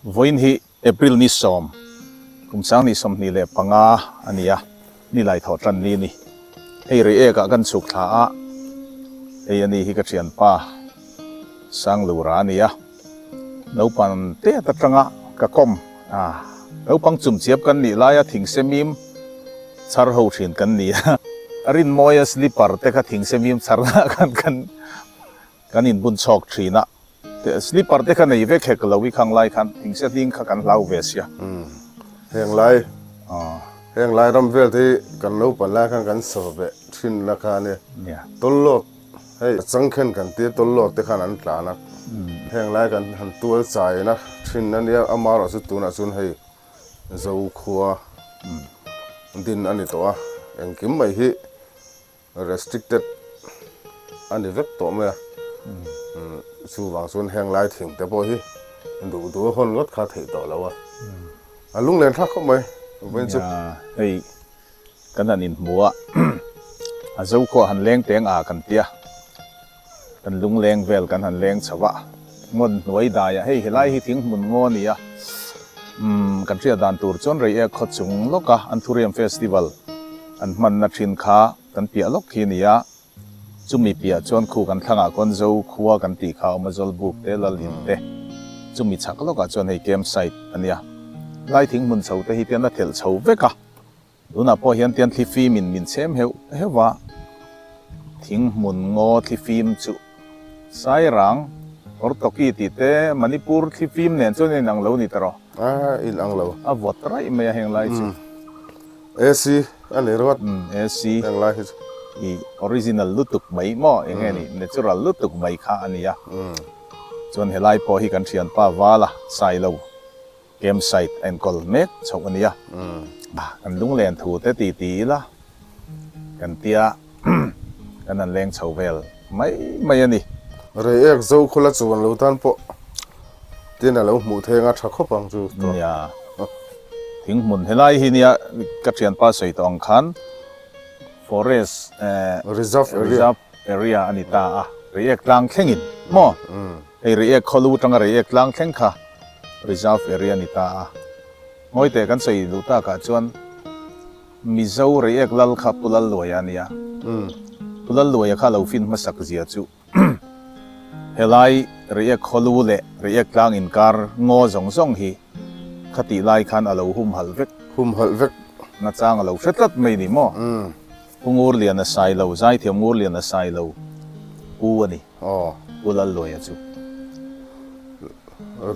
Vawiin hi April ni sawm, kum 2025 a ni a, nilai thawh tan ni a ni. Hei Reiek ah kan chhuk thla a, hei a ni hi ka thianpa Sanglura a ni a, naupang tet atanga ka kawm a, naupang chumchiap kan nih laia thingsemim chhar ho thin kan ni a, Rinmawia slipper te kha thingsemim chharna khan kan Kan inbun chhawk thin a, slipper te kha nei vek hek lo i khang lai khan thingse hling kha kan hlau ve sia. Heng lai, heng lai ram vel te hi kan naupan lai khan kan sava ve thin na kha ania. Tawllawt, hei changkhen kan tia tawllawt te khan an tlan a, heng lai kan han tual chai na thin ania, amaherawhchu chu tunah chuan hei Zokhua din a ni tawh a, engkim mai hi Restricted a ni vek tawh mai a, chuvang chuan heng lai thing te pawh hi duh duh a hawn ngawt kha theih tawh lo a, a lunglen thlak khawp mai vawiin chu. Nia, hei kan han inhmu a, a Zokhua han leng teng a kan tia, kan lungleng vel kan han leng chho a, ngawn hnuai daiah hei helai hi thing hmun ngaw a ni a, umm kan hriat dan tur chuan Reiek khaw chung lawka Anthurium Festival An hmanna thin kha kan piah lawk khi a ni a, chumi piah chuan khu kan thlangah khawn Zo khua kan tih kha a awm a, Zawlbuk te, Lalin te, chumi chhak lawkah chuan hei camp site a nia. Lai thing hmun chho te hi tian a thelh chho vek a, tunah pawh hian tian thlifim in min chhem heuh heuh a, thing hmun ngaw thlifim chu Sairang, Hortoki tih te, Manipur thlifim nen chuan a inang lo ni ta rawh. A inang lo. A vawt raih mai a heng lai chu. AC a ni ringawt. Umm AC. Heng lai hi chu. I original lutuk mai maw eng nge ni natural lutuk mai kha a nia. Chuan helai pawh hi kan thianpa Vala Sailo camp site a enkawl mek chhoh a nia. Kan lunglen thu te ti ti ila kan tia kan han leng chho vel mai mai a ni. Reiek zo khawla chuan lo tan pawh tin a lo hmuh theng a tha khawp ang chu. Nia. Thing hmun helai hi nia ka thianpa sawi tawh ang khan forest Reserve area. Reserve area a ni ta a, Reiek tlang thlengin maw? Hei Reiek khawlu atanga Reiek tlang thleng kha reserve area a ni ta a. Ngawi teh kan sawi duh takah chuan Mizo Reiek lal kha Pu Lalluaia a nia. Pu Lalluaia kha lo fin hmasak zia chu. Helai Reiek khawlu leh Reiek tlang inkar ngaw zawng zawng hi khatih lai khan a lo humhalh vek. Humhalh vek. Nachang a lo hre tlat mai ni maw? Pu Ngurliana Sailo, Zaithiam Ngurliana Sailo pu a ni. Aw. Pu Lalluaia chu.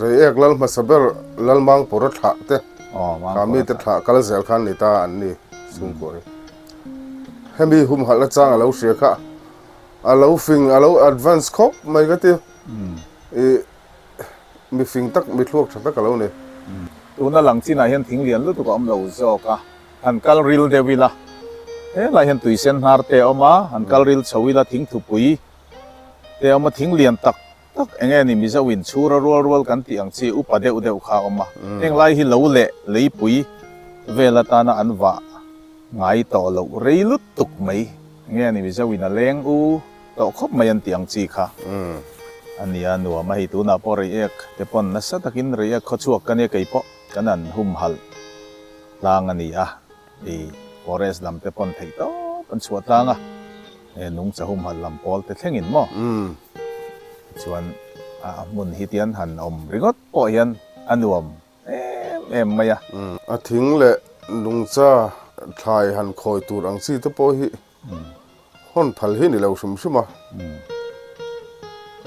Reiek lal hmasa ber Lalmangpawra thlah te, Aw, kha mite thlah kal zel khan ni ta an ni chhungkua hi. Hemi humhalh nachang a lo hria kha. A lo fing, a lo advance khawp mai ka ti. I mi fing tak, mi thluak tha tak a lo ni. Tuna lang chinah hian thing lian lutuk a awm lo zawk a, han kal ril deuh ila, helai hian tui sen hnar te a awm a, han kal ril chho ila thing thupui te a awm a, thing lian tak tak eng nge ni Mizo in chhura rual rual kan tih ang chi upa deuh deuh kha a awm a, heng lai hi lo leh leipui vel atana an vah ngai tawh loh rei lutuk mai. Nge ni Mizo in a leng u tawh khawp mai an tih ang chi kha a nia nuam a hei tunah pawh Reiek te pawn nasa takin Reiek khaw chhuak ka nia kei pawh kan an humhalh tlang a ni a i forest lam te pawn theih tawp an chhuah tlang a he nungcha humhalh lam pawl te thlengin maw chuan a hmun hi tian han awm ringawt pawh hian a nuam em em mai a. A thing leh nungcha thlai han khawi tur ang chi te pawh hi hawn phal hi ni lo hrim hrim a.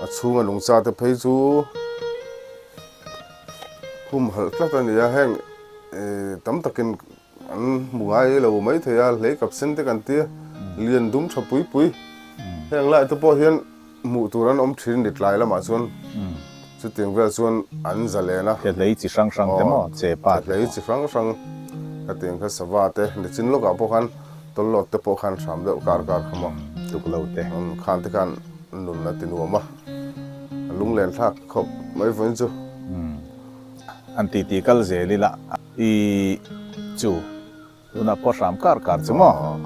A chhunga nungcha te phei chu humhalh tlat a ni a, heng tam takin An hmu ngai lo mai thei a, hlei kap sen te kan tia, lian dum tha pui pui. Heng lai te pawh hian hmuh tur an awm thin ni tlai lamah chuan chutiang vel chuan an za len a. Te hlei chi hrang hrang te maw, che pa te hlei chi hrang hrang khatiang kha sava te nichin lawkah pawh khan tawlhlawt te pawh khan hram deuh kar kar kha maw. Tuk lo te. Khan te khan nun a ti nuam a, a lunglen thlak khawp mai vawiin chu. An titi kal zel ila. I chu tunah pawh hram kar kar chu maw?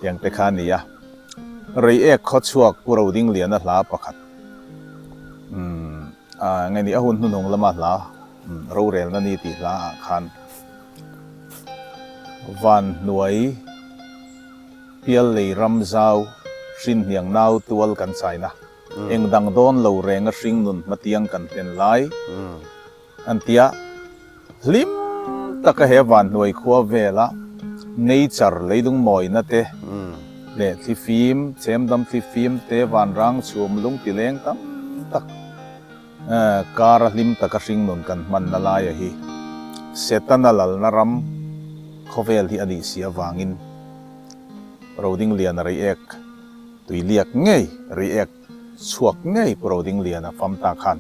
Tiang te kha a ni a. Reiek khaw chhuak Pu Rodingliana hla pakhat umm a nge ni a hun hnuhnung lama hla Rorelna ni tih hla ah khan van hnuai pial lei ram zau hrin hniang nau tual kan chaina eng dang dawn lo renga hring nun hmatiang kan hlen lai an tia hlim taka he van hnuai khua vela nature leilung mawina te leh thlifim chemdam thlifim te vanrang chhum lungti leng tam tak Kar a hlim taka hringnun kan hmanna laia hi Setana lalna ram khawvel hi a nih si avangin Rodingliana Reiek tuiliak ngei Reiek chhuak ngei Pu Rodingliana fam ta khan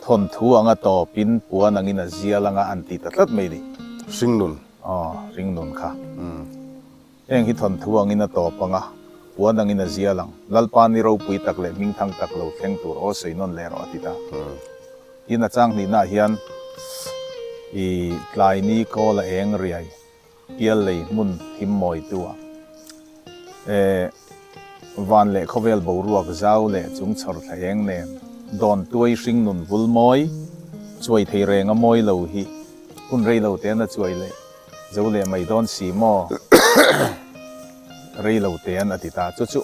thawnthu anga tawpin puan angin a zial anga an ti ta tlat mai ni. Hringnun. Aw, hringnun kha. Heng hi thawnthu angin a tawp ang a, puan angin a zial ang. Lalpa ni ropui tak leh hmingthang tak lo thleng tur aw sawi nawn leh rawh a ti ta. Tin a chang hnihnaah hian i tlai ni kawl a eng riai pial lei hmun thim mawitu ah e van leh khawvel boruak zau leh chung chhawr thla eng nen dawn tuai hring nun vul mawi chuai thei reng a mawi lo hi hun rei lo te an a chuai leh Zo leh mai dawn si maw? Rei lo te an a ti ta. Chu chu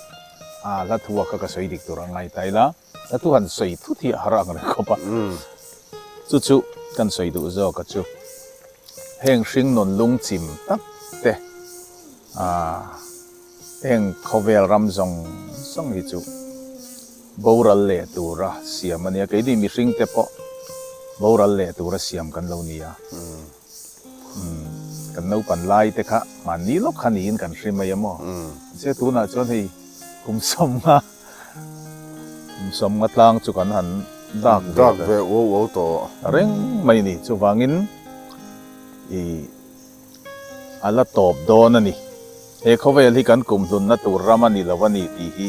a hla thu a kha ka sawi dik tur a ngai ta ila, hla thu han sawi thut hi a har ang reng khawp a. Chu chu kan sawi duh zawk a chu. Heng hringnawn lungchim tak te a heng khawvel ram zawng zawng hi chu boral leh tura siam a nia. Keini mihring te pawh boral leh tura siam kan lo ni a. Umm, kan naupan lai te kha mahni lawk kha niin kan hre mai a maw? Mahse tunah chuan hei kum sawmnga, kum sawmnga tlang chu kan han dak ve Dak ve uau uau tawh. Reng mai a ni. Chuvangin i a la tawp dawn a ni. He khawvel hi kan kumhlunna tur ram a ni lo a ni tih hi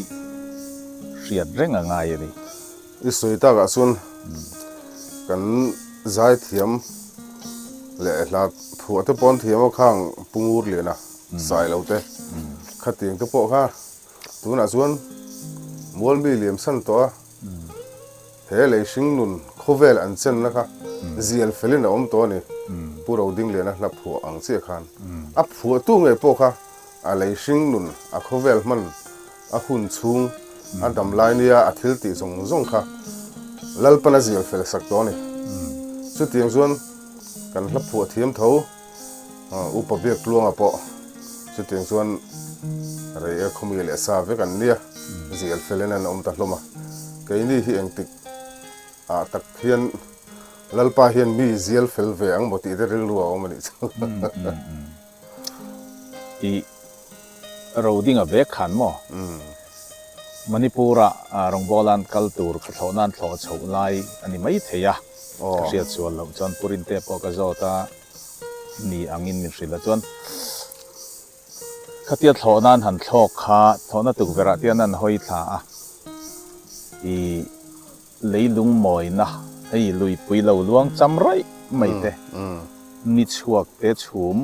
hriat reng a ngai a ni. I sawi takah chuan kan zaithiam leh hla phuah te pawh an thiam a khang Pu Ngurliana Sailo te khatiang te pawh kha tunah chuan Mualmi liam san tawh a he lei hring nun khawvel an chenna kha zial felin a awm tawh a ni Pu Rodingliana hla phuah ang chiah khan a phuahtu ngei pawh kha a lei hring nun a khawvel hman A hun chhung a dam lai nia a thil tih zawng zawng kha Lalpan a zial fel sak tawh a ni. Chutiang chuan kan hla phuah thiam tho Upa Biak Tluanga pawh chutiang chuan rei e khawmi leh sa vek an nia, zial felin an awm ta hlawm a. Keini hi engtik ah tak hian Lalpa hian mi zial fel ve ang maw tih te rilru a awm a nih chu. I Rodinga vek khan maw? Manipur-ah rawngbawla'n kal tur ka thlawh nan thlawh chhoh lai a ni mai thei a, ka hriat sual loh chuan Pu Rinte pawh ka zawt a ni angin min hrilh a chuan khatia thlawh nan han thlawk kha thlawhna tukverh ah tian an hawi thla a, i Leilung mawina hei luipui lo luang cham raih mai te, ni chhuak te chhum,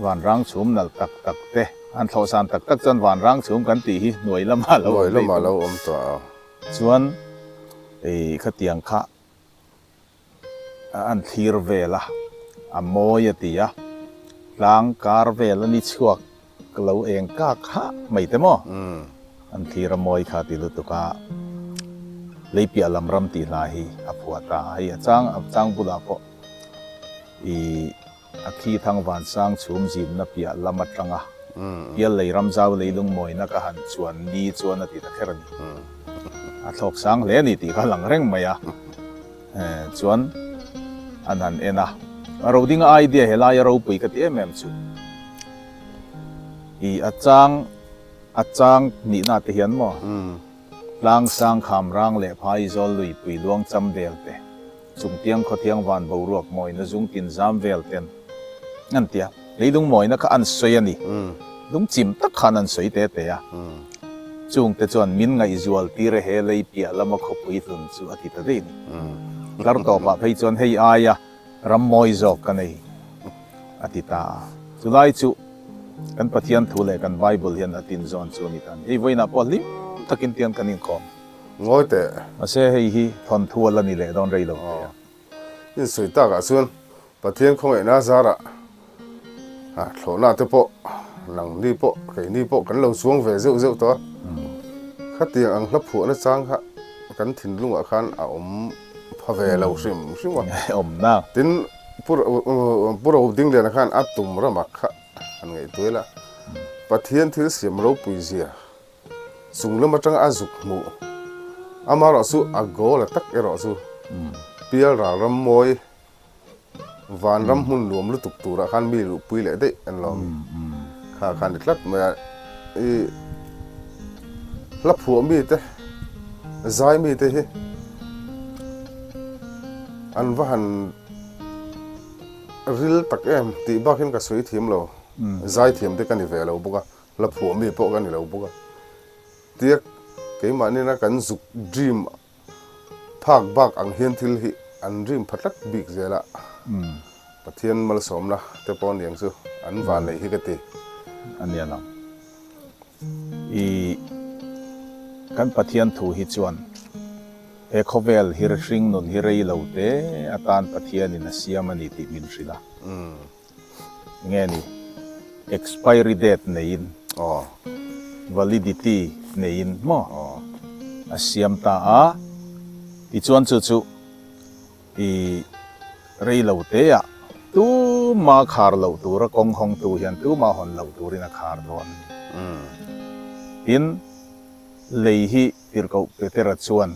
vanrang chhum nalh tak tak te, han thlawh san tak tak chuan vanrang chhum kan tih hi hnuai lamah lo awm daih lo awm tawh a. Chuan ei khatiang kha an thlir vel a, a mawi a ti a, tlang kar vel a ni chhuak lo eng kak hah mai te maw? An thlir a mawi kha ti lutuk a, lei piah lam ram tih hla hi a phuah ta a, hei a chang a chang bulah pawh i a khi thang vansang chhum zimna piah lam atanga pial lei ram zau leilung mawina ka han chuan ni chuan a ti ta kher a ni. A thlawk sang hle a ni tih kha a lang reng mai a. Chuan an han en a, Rodinga idea helai a ropui ka ti em em chu. I a chang a chang nihna te hian maw tlang sang kham rang leh phai zawl lui pui luang cham vel te chungtiang khawthiang van boruak mawina zung tin zam vel ten an tia leilung mawina kha an sawi a ni lungchim tak khan an sawi te te a chungte chuan min ngaihzual tir e he lei piah lama khawpui hlun chu a ti ta daih a ni tlar tawpah phei chuan hei aia Ram mawi zawk ka nei, a ti ta a. Chulai chu kan Pathian thu leh kan Bible hian a tin zawn chu a ni ta a ni. Hei vawiinah pawh hlim takin tiang kan inkhawm. Ngawi teh. Mahse hei hi thawnthu a la ni leh dawn rei lo teh a. Insawi takah chuan Pathian khawngaihna zarah thlawhna te pawh nangni pawh keini pawh kan lo chuang ve zeuh zeuh tawh a. Khatiang ang hla phuahna chang kha kan thinlungah khan a awm pha ve lo hrim hrim a. Tin, Pu Rodingliana khan a tum ramah kha han ngaihtuah ila, Pathian thil siam ropui zia Chung lam atanga a zuk hmuh amaherawh chu a goal a tak erawh chu pial ral ram mawi van ram hmun nuam lutuk turah khan mi luhpui leh daih an lo ni. Kha kha ni tlat mai a, i hla phuah mite zai mite hi an va han ril tak em tih bak hian ka sawi thiam lo, zai thiam te ka ni ve lo bawk a. Hla phuah mi pawh ka ni lo bawk a, tiak keimah nena kan zuk dream phak bak ang hian thil hi an dream pha tlat bik zel a, Pathian malsawmna te pawh aniang chu an van nei hi ka ti. A nia lo. I kan Pathian thu hi chuan he khawvel hi hring nun hi rei lo te atan Pathianin a siam a ni tih min hrilh a. Nge ni expiry date neiin validity neiin maw a siam ta a, tichuan chu chu i rei lo te ah tuma khar loh tura kawng hawngtu hian tuma hawn loh turin a khar dawn a ni. Tin, lei hi tirhkoh Petera chuan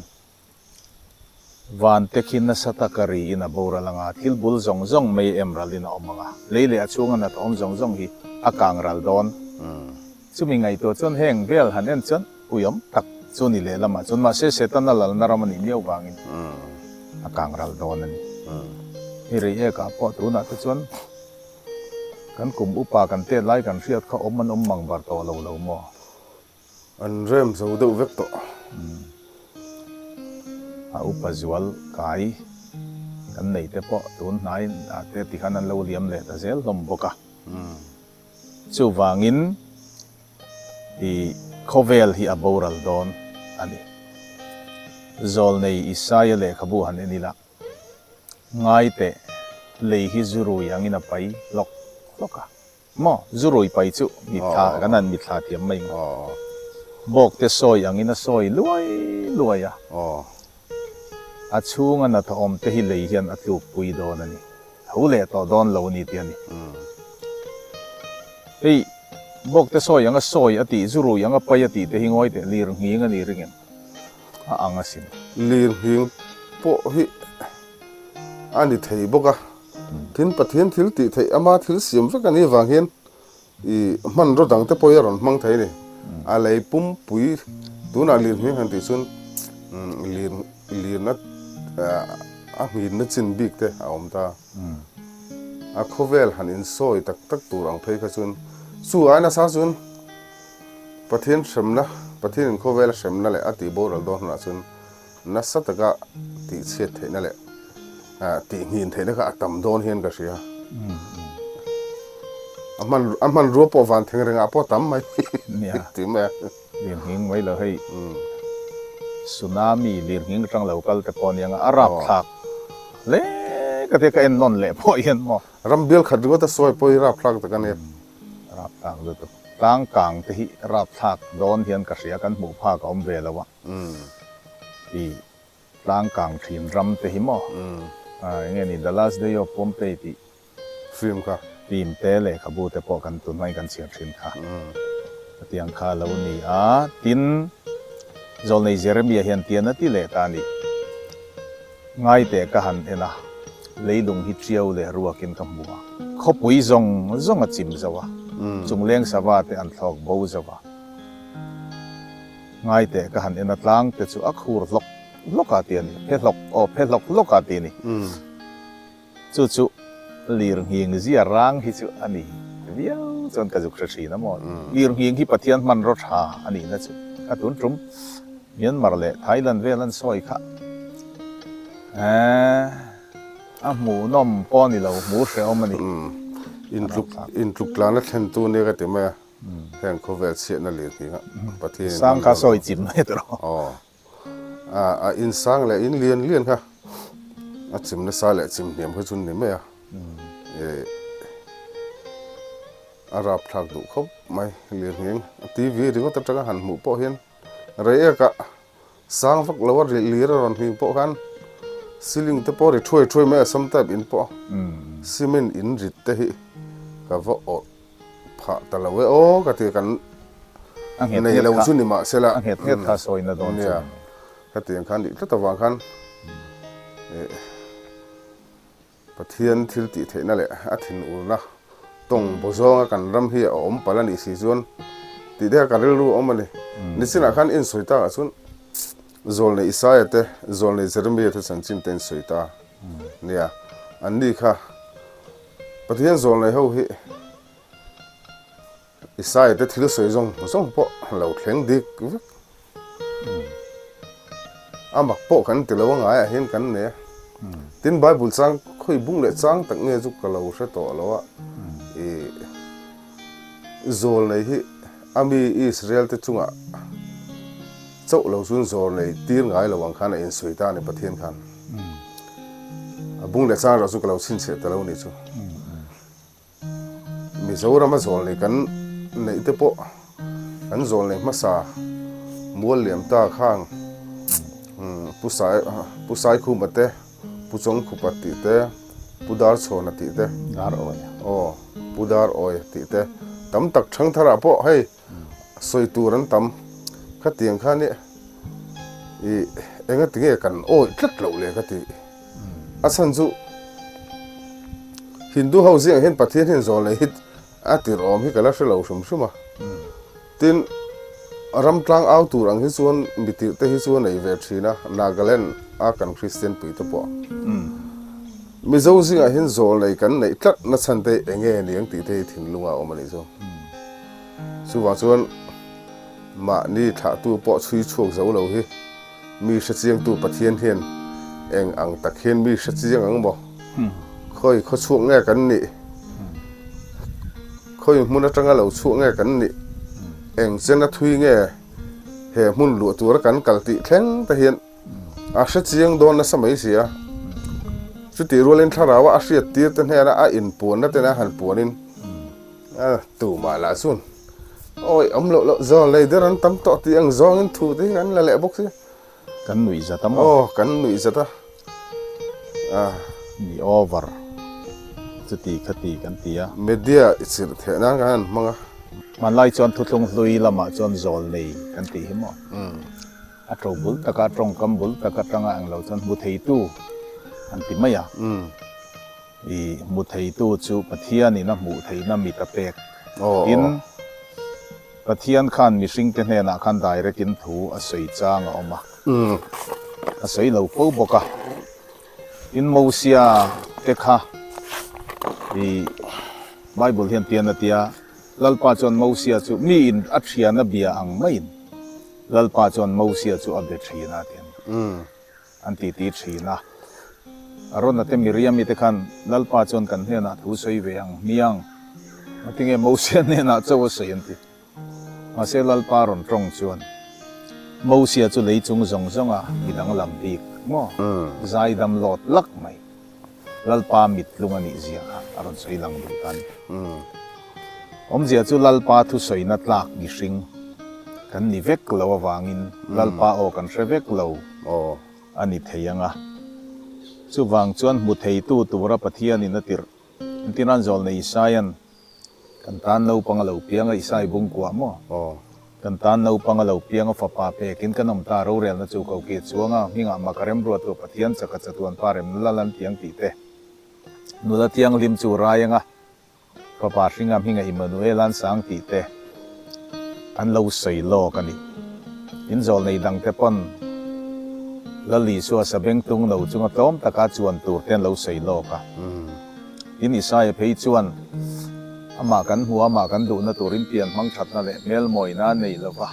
Van te khi nasa taka riin a boral ang a, thil bul zawng zawng mei em ralin a awm ang a, lei leh a chhunga nat awm zawng zawng hi a kang ral dawn. Chumi ngaihtuah chuan heng vel han en chuan uiawm tak chu ni lehlamah chuan mahse Setana lalna ram a nih miau vangin a kang ral dawn a ni. Hei rei ekah pawh tunah te chuan kan kum upa kan tet lai kan hriat kha awm an awm mang bar tawh lo lo maw? An rem zo deuh vek tawh. A upa zual kai kan nei te pawh tun hnai ah te ti khan an lo liam leh ta zel hlawm bawk a. Chuvangin i khawvel hi a boral dawn a ni. Zawlnei Isaia lehkhabu han en ila ngai teh lei hi zurui angin a pai hlawk hlawk a. Maw? Zu rui pai chu mitthla kan han mitthla thiam mai maw? Bawk te sawi angin a sawi luai luai a. A chhunga hnathawhawm te hi lei hian a tluk pui dawn a ni. Tho leh tawh dawn lo a ni tih a ni. Hei, bawk te sawi anga sawi a tih, zu rui anga pai a tih te hi ngawi teh lir nghing a ni ring em? A ang asin. Lir nghing pawh hi a ni thei bawk a. Tin, Pathian thil tih theih ama thil siam vek a nih avang hian i hmanraw dang te pawh hi a rawn hmang thei a ni. A lei pumpui tunah lir hming han tih chuan lir lirna a nghinna chin bik te a awm ta. A khawvel han insawi tak tak tur ang phei kha chuan chu ai nasa chuan Pathian hremna, Pathianin khawvela hremna leh a tih boral dawn hunah chuan Nasa taka tihchhiat theihna leh tihnghin theihna kha a tam dawn hian ka hria. A hman a hmanrua pawh van theng rengah pawh a tam mai ti mai a. Lirnghing mai lo hei tsunami lirnghing atang lo kal te pawh aniang a, a rapthlak hle ka tia ka en nawn leh pawh hian maw. Ram bial khat ringawt a sawi pawh hi rapthlak tak a nia. Rapthlak lutuk. Tlang kang te hi rapthlak dawn hian ka hria kan hmuh phak a awm ve lo a. I tlang kang thin ram te hi maw? Eng nge ni The Last Day of Pompeii tih film kha. Film te lehkhabu te pawh kan tun hmain kan chhiar thin kha. Chutiang kha a lo ni a. Tin, Zawlnei Jeremia hian tian a ti leh ta a ni. Ngai teh ka han en a, leilung hi tiau leh ruakin ka hmu a. Khawpui zawng zawng a chim zo a, chungleng sava te an thlawk bo zo a. Ngai teh ka han en a tlang te chu a khur hlawk hlawk a ti a ni, phe hlawk aw phe hlawk hlawk a ti a ni. Chu chu lir nghing zia rang hi chu a ni viau chuan ka zuk hre thin a maw. Lir nghing hi Pathian hmanraw tha a nihna chu a tun tum Myanmar leh Thailand vel an sawi kha eeh a hmuhnawm pawh a ni lo, hmuh hrehawm a ni. Intluk tlana thlentu nia ka ti mai a. Heng khawvel chhiatna lir hi kha Pathian in Sang kha sawi chim mai tawh. Aw. A in sang leh in lian lian kha. A chim nasa leh chim hniam kha chu ni mai a, eh a rapthlak duh khawp mai lirnghing. A TV ringawt atanga han hmuh pawh hian reiek ah sang vak lo a lir a rawn hling pawh khan ceiling te pawh ri thuai thuai mai a sometimes in pawh cement in rit te hi ka va awrh phah ta lo e aw ka ti kan nei lo chu ni mahsela a nghet nghet kha sawina dawn chu Khatiang khan nih tlat avang khan eh Pathian thil tih theihna leh a thinurna tawng baw zawnga kan ram hi a awm palh a nih si chuan tih te kha ka rilru a awm a ni. Nichinah khan insawi takah chuan Zawlnei Isaia te, Zawlnei Jeremia te chanchin te insawi ta nia. Anni kha Pathian zawlnei ho hi Isaiah te thil sawi zawng zawng pawh lo thleng dik vek. A mak pawh kan ti lo a ngaiah hian kan nei a. Tin Bible chang khawi bung leh chang tak nge chu ka lo hre tawh lo a. I zawl nei hi a mi Israel te chungah chauh lo chuan zawl nei tir ngai lo ang khan a insawi ta a ni Pathian khan. A bung leh chang erawh chu ka lo chhinchhiah ta lo a ni chu. Mizorama zawlnei kan neih te pawh kan zawlnei hmasa mual liam ta khang Pu Sai Pu Saikhuma te Pu Chawngkhupa tih te Pu Darchhawna tih te Dar Awi aw Pu Dar Awi tih te tam tak thangtharah pawh hei sawi tur an tam khatiang khan i ih engatinge kan awih tlat loh le ka tih a chhan chu Hindu ho zingah hian Pathian hian zawl nei hi a tirh awm hi ka la hre lo hrim hrim a tin ram tlang au tur ang hi chuan mi tirh te hi chu a nei ve thin a Nagaland a kan Kristian pui te pawh Mizo zingah hian zawl nei kan neih tlat na chhan te hi enge ni ang tih te hi thinlunga a awm a nih chu. Chuvang chuan mahni thlahtu pawh chhui chhuak zo lo hi mi hrechiangtu Pathian hian eng ang tak hian mi hrechiang ang maw? Khawi khaw chhuak nge kan nih? Khawi hmun atanga lo chhuak nge kan nih? Eng chena thui nge he hmun luah tura kan kal tih thleng te hian a hrechiang dawn nasa mai si a. Chutih rualin thlaraua a hriattir te hnena a inpuanna ten a han puanin, A tumah lah chuan awi awm loh loh zawn lei der an tam tawh tih ang zawngin thu te hi kan la leh bawk si. Kan nuih zat a maw? Aw kan nuih zat a. A. Ni over chuti khati kan ti a. Media i chirh theih nan kan han hmang a. Hmanlai chuan thuthlung hlui lamah chuan zawl nei kan tih hi maw? A to bul taka tawngkam bul tak atanga englo chuan hmu theitu an ti mai a. I hmu theitu chu Pathianin a hmuh theihna mit a pek. Tin, Pathian khan mihringte hnenah khan direct in thu a sawi chang a awm a, a sawi lo fo bawk a. Tin, Mosia te kha i Bible hian tian a tia, Lalpa chuan Mosia chu miin a thian a bia ang maiin Lalpa chuan Mosia chu a be thin a ti a ni. An titi thin a. Arona te Miriami te khan Lalpa chuan kan hnenah thu sawi ve ang hmiang. Ngatinge Mosia hnenah chauh a sawi an ti. Mahse Lalpa rawn tawng chuan Mosia chu lei chung zawng zawnga mi danglam bik maw? Zaidam lawt lak mai. Lalpa mittlung a nih zia kha a rawn sawi lang duh ta a ni. Awmzia chu Lalpa thusawina tlak mihring kan ni vek lo avangin Lalpa aw kan hre vek lo a ni thei ang a. Chuvang chuan hmu theitu tura Pathianin a tirh entirnan zawlnei Isaia'n kan tan naupang a lo piang a, Isai bungkuah maw? Kan tan naupang a lo piang a, fapa pekin kan awm ta, rorelna chu ko ki chuang a, hmingah maka remruatu Pathian chaka chatuan pa remna lal an ti ang tih te nula thianghlim chu rai ang a. Fapa hringa hminga Immanuela'n sang tih te an lo sawi lawk a ni. In zawlnei dangte pawn Lal Isua sabengtung no chunga tlawm taka chuan tur te an lo sawi lawk a. Tin Isaia phei chuan amah kan hmu a, amah kan duhna turin pian hmang thatna leh hmel mawina a nei lo va,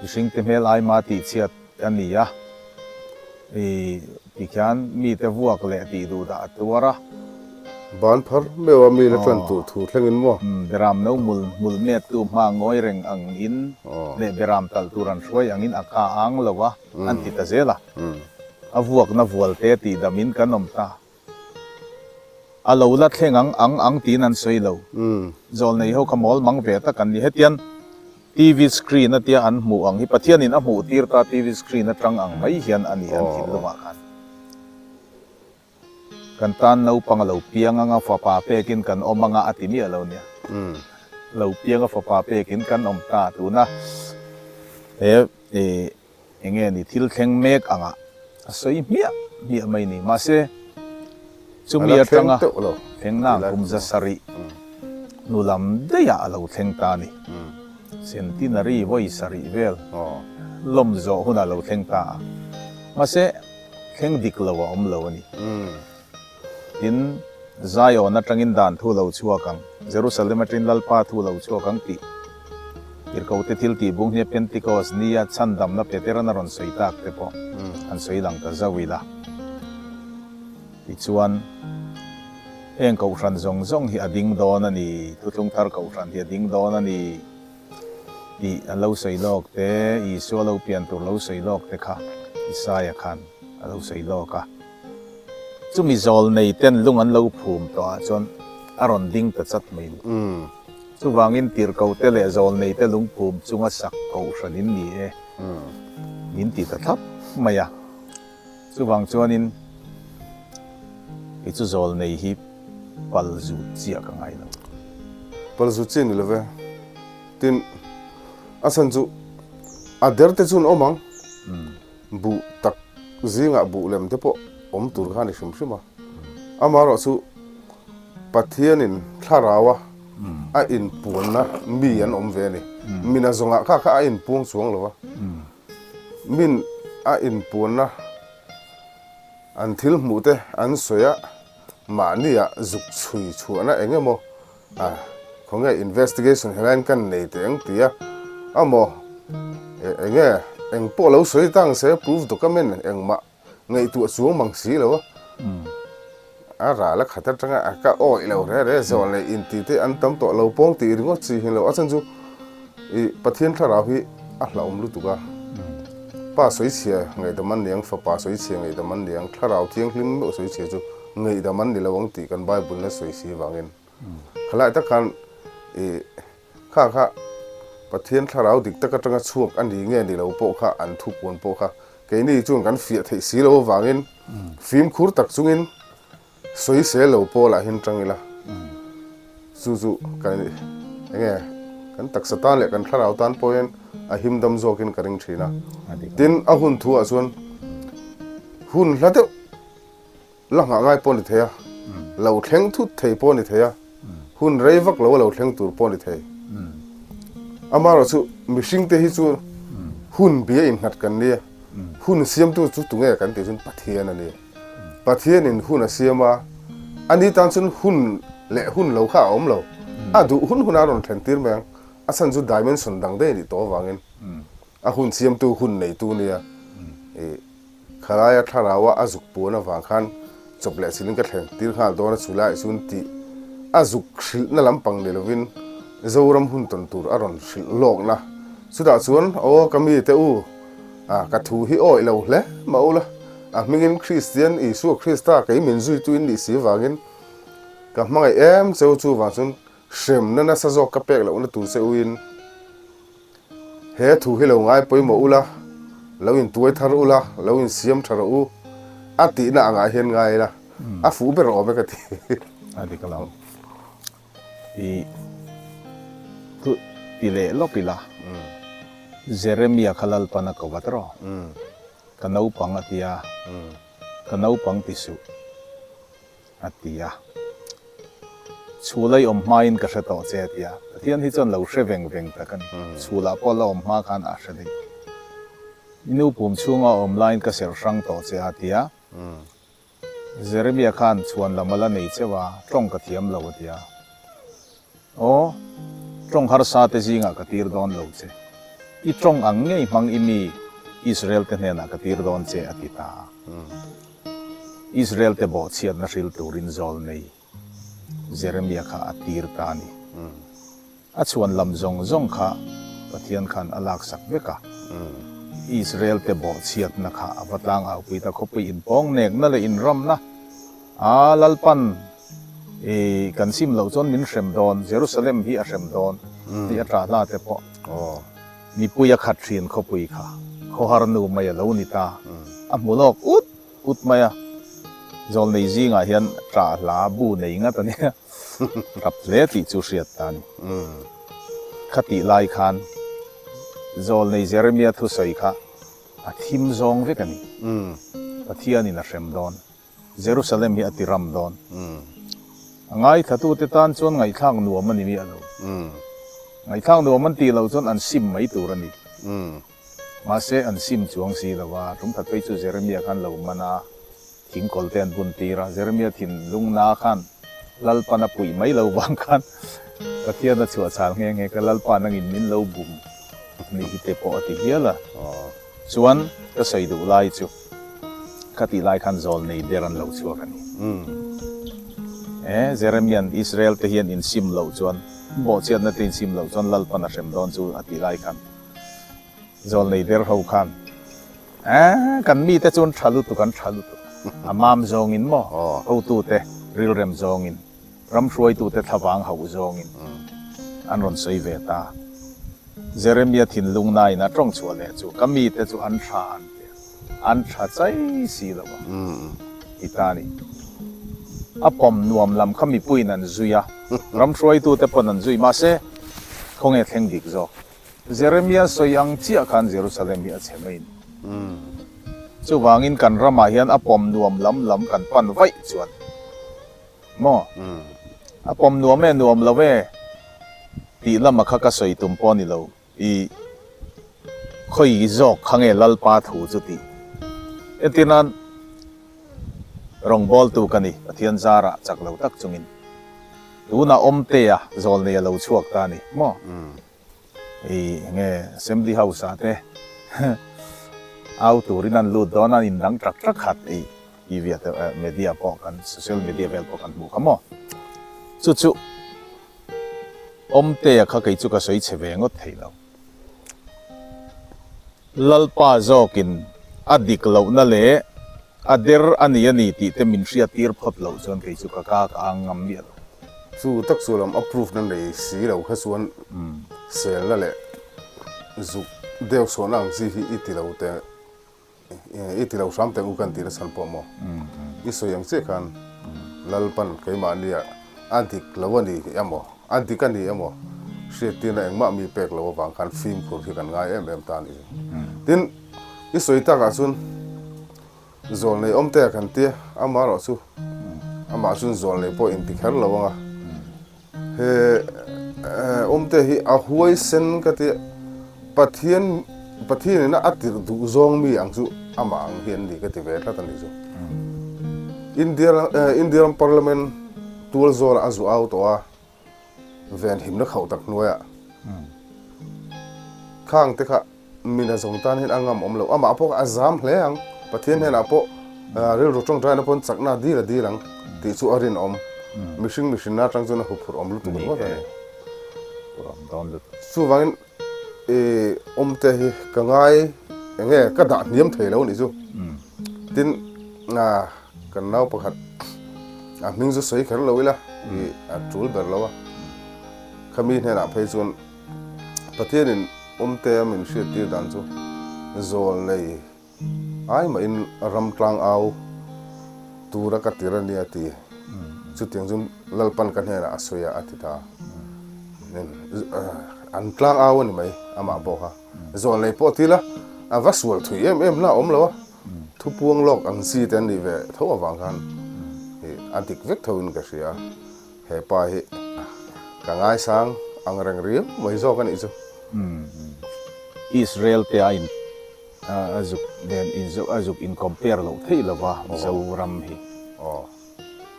mihringte hmel aima tihchhiat a ni a. I ti khian mite vuak leh tih duh dah a tuar a. Ban phar meuh a mi la tan tur thu thleng in maw? Beram no hmul hmul met tu hma ngawi reng ang in leh beram talh tur an hruai ang in a ka ang lo a, an ti ta zel a. A vuakna vualte tihdamin kan awm ta. A lo la thleng ang ang ang tiin an sawi lo. Zawlnei ho kha mawl mang ve tak an ni. Hetian TV screen atia an hmuh ang hi Pathianin a hmuh tir ta TV screen atang ang mai hian a ni an thinlungah khan. Kan tan naupang a lo piang anga fapa pekin kan awm anga a ti miah lo nia. Lo piang a fapa pekin kan awm ta tuna he Eng nge ni thil thleng mek anga a sawi hmiah hmiah mai ni. Mahse, chumi atanga thleng nang kum 700 hnu lam daihah a lo thleng ta a ni. Centenary vawi sarih vel lawm zawh hunah a lo thleng ta a. Mahse, thleng dik lo a awm lo a ni. Tin, Zion atangin dan thu lo chhuak ang, Jerusalem atangin Lalpa thu lo chhuak ang tih Tirhkohte thil tih bung hnia Pentecost nia chhandamna Peteran a rawn sawi tak te pawh an sawi lang ta zauh ila. Tichuan, heng kohhran zawng zawng hi a ding dawn a ni, Thuthlung Thar kohhran hi a ding dawn a ni tih an lo sawi lawk te, Isua lo pian tur lo sawi lawk te kha Isaia khan a lo sawi lawk a. Chumi zawl nei ten lung an lo phum tawh ah chuan a rawn ding ta chat mai ni. Chuvangin tirhko te leh zawl nei te lung phum chunga sak kohhran in ni e min ti ta thlap mai a. Chuvang chuanin kei chu zawl nei hi pal zut chiah ka ngai lo. Pal zut chiah ni lo ve. Tin, a chhan chu a der te chu an awm ang. Buh tak zingah buh lem te pawh awm tur kha a ni hrim hrim a. Amaherawh chu Pathianin thlaraua a inpuanna mi an awm ve a ni. Min a zawngah kha kha a inpuang chuang lo va. Min a inpuanna an thil hmuh te an sawi a, mahnia zuk chhui chhuahna eng emaw A, khawnge investigation helaiin kan nei teh ang ti a, amaw eng nge eng pawh lo sawi ta ang se proof document engmah ngaihtuah chuang mang si lo a, a ral a khat atanga a ka awih lo re re zawh leh inti te an tam tawh lo pawng tih ringawt chi hi lo a chhan chu i Pathian thlarau hi a hlauhawm lutuk a, pa sawichhia ngaihdam an ni ang fapa sawichhia ngaihdam an ni ang thlarau thianghlim meuh sawichhia chu ngaihdam an ni lo ang tih kan Bible in a sawi si vangin. Khalai tak khan i kha kha Pathian thlarau dik tak atanga chhuak a ni nge ni lo pawh kha an thupuan pawh kha keini chuan kan fiah theih si lo avangin fimkhur tak chungin sawisel lo pawh lah hian tang ila chu chu kan enge kan taksa tan leh kan thlarau tan pawh hian a himdam zawkin ka ring thin a. Tin a hun thu ah chuan hun hla deuh La nghah ngai pawh a ni thei a, lo thleng thut thei pawh a ni thei a, hun rei vak lo a lo thleng tur pawh a ni thei. Amaherawh chu mihring te hi chu hun bia innghat kan nia, hun siamtu chu tunge kan tih chuan Pathian a ni. Pathianin hun a siam a, ani tan chuan hun leh hun lo kha a awm lo. A duh hun hunah a rawn thlen tir mai ang, a chhan chu dimension dang daih a nih tawh avangin a hun siamtu hun neitu nia. Khalaia thlaraua a zuk puan avang khan chawp leh chilin ka thlen tir nghal dawn a chu laiah chuan tih a zuk hrilhna lampang ni lovin Zoram hun tawn tur a rawn hrilh lawkna. Chutah chuan aw ka mi te u, a ka thu hi awih lo hle mah ula, a hmingin Kristian Isua Krista kei min zuitu in nih si vangin ka hmangaih em cheu chuvang chuan hremna nasa zawk ka pek lohna tur che uin He thu hi lo ngai pawimawh ula, lo intuai thar ula, lo insiam tha rawh u, a tihna angah hian ngai ila, a fuh ber awm e ka ti. A dik lo. I thu ti leh lawk ila, Jeremia kha Lalpan a ko vat rawh. Ka naupang a ti a, ka naupang ti suh. A ti a. Chhul a i awm hmain ka hre tawh che a ti a. Pathian hi chuan lo hre veng veng tak a ni. Chhulah pawh la awm hma khan a hre daih. I nu pum chhunga a awm laiin ka serh hrang tawh che a ti a. Jeremia khan chhuan lam a la nei cheuh a, tawng ka thiam lo a ti a. Aw, tawng harsa te zingah ka tir dawn lo che. I tawng ang ngei hmang i mi Israel te hnenah ka tir dawn che a ti ta a. Israel te bawhchhiatna hril turin zawl nei Jeremia kha a tir ta a ni. A chhuan lam zawng zawng kha Pathian khan a laksak vek a. Israel te bawhchhiatna kha a va tlang au pui ta khawpui inpawng nekna leh inramna a Lalpan i kan sim loh chuan min hrem dawn, Jerusalem hi a hrem dawn tih a tah hla te pawh mipui a khat thin khawpui kha khawhar nu mai a lo ni ta, a hmu lawk ut ut mai a, zawlnei zingah hian tah hla bu nei ngat a nia, tap hle tih chu hriat ta a ni. Khatih lai khan zawlnei Jeremia thusawi kha a thim zawng vek a ni. Pathianin a hrem dawn. Jerusalem hi a ti ram dawn. A ngaithlatute tan chuan ngaihthlak nuam a ni miah lo. Ngaihthlak nuam an tih loh chuan an sim mai tur a ni. Mahse, an sim chuang si lo a, tumkhat phei chu Jeremia khan lo man a, thingkawl te an bun tir a. Jeremia thinlungna khan Lalpan a puih mai lo vang khan Pathian a chhuahchhal nghe nghe ka Lalpa nangin min lo bum nih hi te pawh a ti hial a. Chuan ka sawi duh lai chu kha tih lai khan zawl nei ber an lo chhuak a ni. E, Jeremia'n Israel te hian insim loh chuan, bawhchhiatna te insim loh chuan Lalpan a hrem dawn chu a tih lai khan zawl nei ber ho khan, E, kan mite chu an tha lutuk, an tha lutuk. A mam zawngin maw, hotute rilrem zawngin, ram hruaitute thlavang hauh zawngin an rawn sawi ve ta. Jeremia thinlung nain a tawng chhuah leh chu, Ka mite chu an tha an ti a, an tha chai si lo a ti ta a ni. A pawm nuam lam kha mipuiin an zui a, ram hruaitute pawn an zui, mahse, khawnge thleng dik zawk? Jeremia sawi ang chiah khan Jerusalem hi a chhe mai a ni. Chuvangin kan ramah hian a pawm nuam lam lam kan pan vaih chuan, Maw? A pawm nuam e, nuam lo e tih lama kha ka sawi tum pawh a ni lo. I khawi zawk kha nge Lalpa thu chu tih. Entir nan rawngbawltu ka ni, Pathian zarah chak lo tak chungin. Tunah Awmtea zawlnei a lo chhuak ta a ni maw? I nge Assembly House ah te au turin an lut dawn a, an indang trak trak khat i TV ah te media pawh kan social media vel pawh kan hmuh kha maw. Chu chu Awmtea kha kei chu ka sawi chhe ve ngawt thei lo. Lalpa zawkin a dik lohna leh A der a ni a ni tih te min hriat tir phawt loh chuan kei chu ka ka ka ang ngam miah lo. Chu tak chu lam approve na nei si lo kha chuan selna leh zuk deuh sawhna ang chi hi i ti lo te i ti lo hram teh u kan tih na chhan pawh maw i sawi ang chiah khan Lalpan keimahnia a dik lo a ni emaw a dik a ni emaw hriattirna engmah mi pek lo avang khan fimkhur hi kan ngai em em ta a ni. Tin. I sawi takah chuan zawlnei awm te a kan tia, amaherawh chu amah chuan zawlnei pawh inti kher lo ang a. He awmte hi a huaisen ka tia, Pathian Pathianin a tirh duh zawng mi ang chu amah ang hi an ni ka ti ve tlat a ni chu. India India ram parliament tual zawlah a zu au tawh a. Venhimna khauh tak hnuaiah khang te kha mina zawng tan hian a ngam awm lo. Amah pawh kha a zam hle ang. Pathian hnenah pawh rilru tawngtaina pawn chakna a dil a dil ang tih chu a rinawm. Mihring mihrinna atang chuan a huphurh awm lutuk ringawt a ni. Chuvangin i awmte hi ka ngai enge ka dah hniam thei lo anih chu. Tin Kan nau pakhat a hming chu sawi kher lo ila i a tul ber lo a, khami hnenah phei chuan Pathianin awmte a min hriattir dan chu zawl nei ai mahin ram tlang au tura ka tir a nia ti. Chutiang chu Lalpan ka hnenah a sawi a a ti ta. An tlang au a ni mai amah pawh kha. Zawl nei pawh ti ila a va sual thui em em na a awm lo a. Thupuang lawk ang chi te an nih ve tho avang khan ih a dik vek tho in ka hria. He pa hi ka ngaisang ang reng riau mai zawk a nih chu. Israel te a in a zuk nen in a zuk in compare loh theih lova Mizoram hi.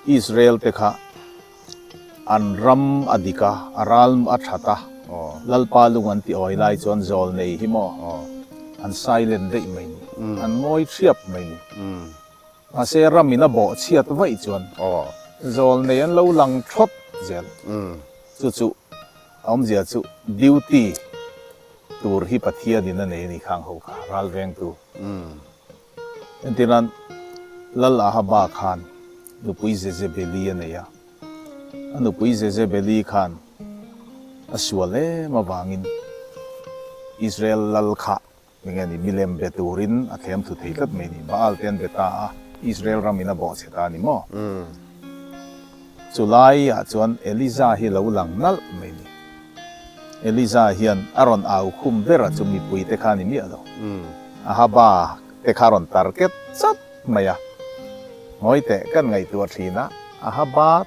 Israel te kha An ram a dik a, a ral a that a, Lalpa lung an ti awi lai chuan zawl nei hi maw an silent daih mai ni, an ngawi thiap mai ni. Mahse ram in a bawh chhiat vaih chuan zawl nei an lo lang thawt zel. Chu chu a awmzia chu duty. tur hi Pathianin a nei a ni khang ho kha, ral vengtu. Entirnan, Lal Ahaba khan nupui Jezebeli a nei a. A nupui Jezebeli khan a sual em avangin Israel lal kha Enge ni, milem be turin a thlem thu thei tlat mai ni. Baal te an be ta a, Israel ram in a bawh chhe ta a ni maw? Chu lai ah chuan Eliza hi lo lang nalh mai ni. Eliza hian a rawn au khum ber a chu mipui te kha ni miah lo. Ahaba te kha a rawn target chat mai a. Ngawi teh kan ngaihtuah thin a, Ahaba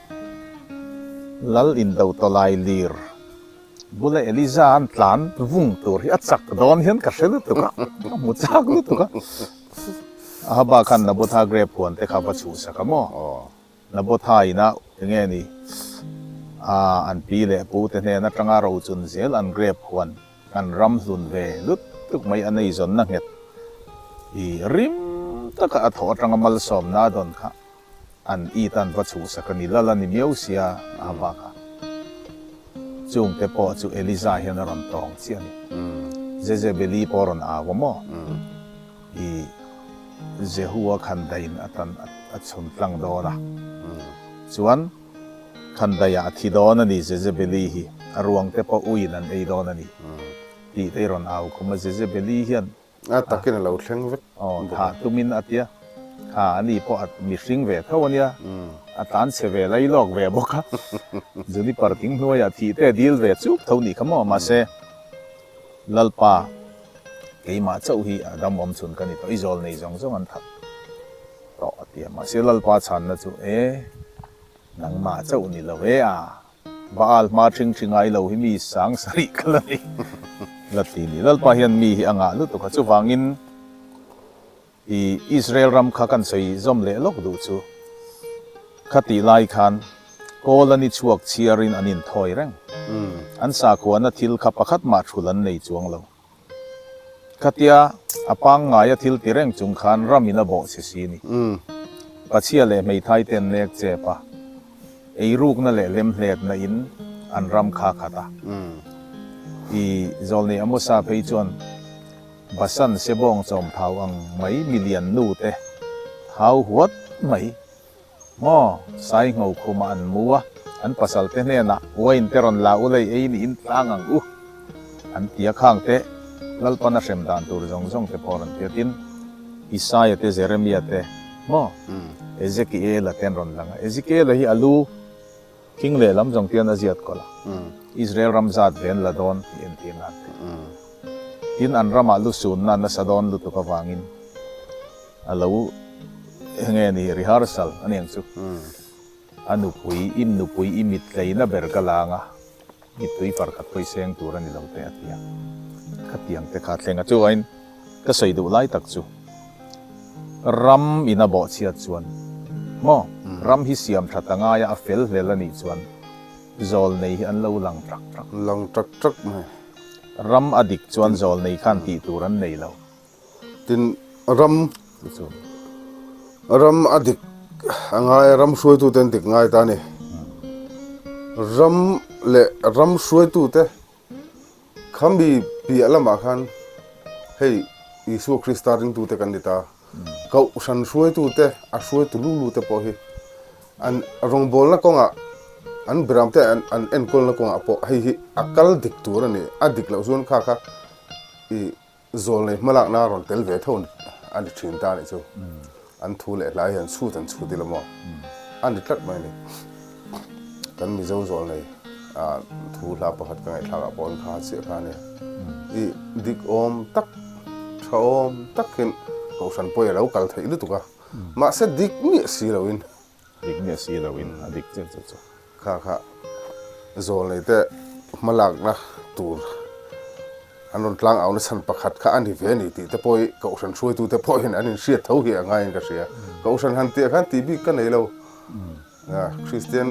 lal indo tawlai lir Bula Eliza an tlan vung tur hi a chak dawn hian ka hre lutuk a, ka hmu chak lutuk a. Ahaba khan Nabotha grape huan te kha va chhuhsak a maw? Nabotha ina enge ni a an pi leh pu te hnen atanga rochun zel an grape huan an ram hlun ve lutuk mai a neizawnna nghet i rim taka a thawh atanga malsawmna a dawn kha. An it an va chhuhsak a ni lal a ni miau sia a bak a. Chungte pawh chu Eliza hian a rawn tawng chiah a ni. Jezebeli pawh a rawn au a maw? I Jehu-a khandaiin a tan a chhun tlang dawn a. Chuan khandaiah a thi dawn a ni Jezebeli hi, a ruangte pawh uiin an ei dawn a ni tih te i rawn au khum a. Jezebeli hian A takin a lo thleng vek bawk a. Aw, thah tumin a tia. Kha, ani pawh a mihring ve tho a nia. A tlan chhe ve lai lawk ve bawk a. Juniper thing hnuaiah thih te a dil ve chuk tho nih kha maw? Mahse, Lalpa, keimah chauh hi a dam awm chhun ka ni tawh. I zawl nei zawng zawng an that tawh a tia. Mahse, Lalpa chhanna chu, E, nangmah chauh ni lo e a. Baal hma thing thing ngai lo hi mi sang sarih ka la nei la ti ni. Lalpa hian mi hi a ngah lutuk a, chuvangin i Israel ram kha kan sawi zawm leh lawk duh chu khatih lai khan kawl a ni chhuak chhiarin an inthawi reng. An sakhuana thil kha pakhat mah thul an nei chuang lo. Khatia a pangngaia thil ti reng chung khan ram in a bawh che si ni. Pachhia leh hmeithai te an nek chep a, eirukna leh lemhletna in an ram kha khat a. I Zawlnei Amosa phei chuan Basan sebawng chawm thau ang mai milian nu te thau huat mai Maw, Sai ngho khumah an mu a, an pasal te hnenah wine te rawn la u lei ei niin tlang ang u an ti a, khang te Lalpan a hrem dan tur zawng zawng te pawh rawn ti a, tin Isaia te Jeremia te maw Ezekiela te an rawn lang a, Ezekiela hi a lu khing lehlam zawng te hian a ziat kawlh a, Israel ram zat ve an la dawn tih entir nan te, tin an ramah lu sunna nasa dawn lutuk avangin. A lo enge ni rehearsal a niang chu. A nupui i nupui i mittleina ber ka lang a, mittui farkhat pawh i seng tur a ni lo te a ti a. Khatiang te kha thleng a chuain ka sawi duh lai tak chu ram in a bawh chhiat chuan maw ram hi siam that a ngai a, a fel hlel a nih chuan zawl nei hi an lo lang trak trak. Lang trak trak mai. Ram a dik chuan zawl nei khan tih tur an nei lo. Tin, ram ram a dik a ngai a, ram hruaitute an dik ngai ta a ni. Ram leh ram hruaitute khami piah lamah khan hei Isua Krista ringtute kan ni ta. Kohhran hruaitute, a hruaitu lu lute pawh hi an rawngbawlna kawngah an beramte an enkawlna kawngah pawh hei hi a kal dik tur a ni. A dik loh chuan kha kha i Zawlnei hmalakna a rawn tel ve tho a ni thin ta nih chu. An thu leh hlai hian chhut an chhut ila maw? A ni tlat mai a ni. Kan Mizo zawlnei thu hla pakhat ka ngaihthlak ah pawh an kha chiah kha a nia. I dik awm tak, tha awm tak hian Kohhran pawh i a lo kal theih lutuk a. Mahse dik miah si loin. Dik miah si loin a dik chiah chu chu. Kha kha zawlnei te hmalakna tur an rawn tlang auna chhan pakhat kha a ni ve a ni tih te pawh hi Kohhran hruaitu te pawhin an inhriat tho hi a ngaiin ka hria. Kohhran han tih ah khan tih bik ka nei lo. Kristian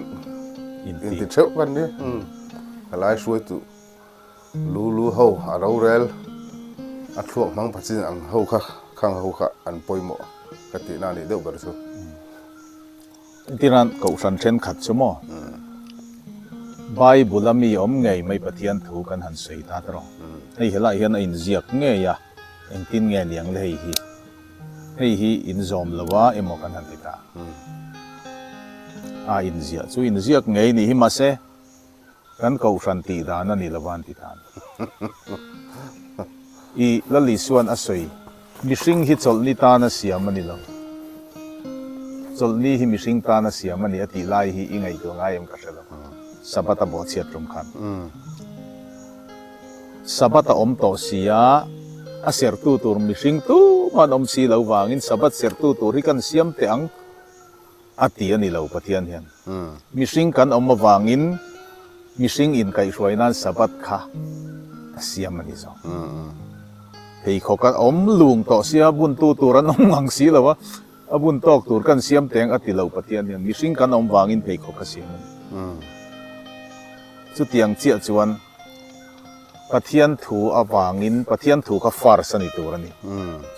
inti theuh kan ni. Helai hruaitu lu lu ho a rorel a thluak hmang pachin ang ho kha khang ho kha an pawimawh ka tihna a nih deuh ber chu. Entirnan Kohhran thenkhat chu maw? Bible a mi awm ngei mai Pathian thu kan han sawi ta ta rawh. Hei helaiah hian a inziak ngei a, engtin nge niang le hei hi. Hei hi inzawm lo a emaw kan han ti ta. A inziah chu inziak ngei nih hi mahse kan kohhran tih dan a ni lo a an ti ta a ni. I Lal Isuan a sawi, Mihring hi chawlhni tana siam a ni lo. Chawlhni hi mihring tana siam a ni a tih lai hi i ngaihtuah ngai em ka hre lo. Sabbath a bawhchhiat tum khan. Sabbath a awm tawh si a, a serhtu tur mihring tumah an awm si lo vangin Sabbath serhtu tur hi kan siam teh ang a ti a ni lo Pathian hian. Mihring kan awm avangin mihring inkaihhruai nan Sabbath kha a siam a ni zawk. Pheikhawk a awm lung tawh sia buntu tur an awm ngang si lo a, a bun tawk tur kan siam teng a ti lo Pathian hian. Mihring kan awm vangin pheikhawk a siam a ni. Chutiang chiah chuan Pathian thu avangin Pathian thu kha first a ni tur a ni.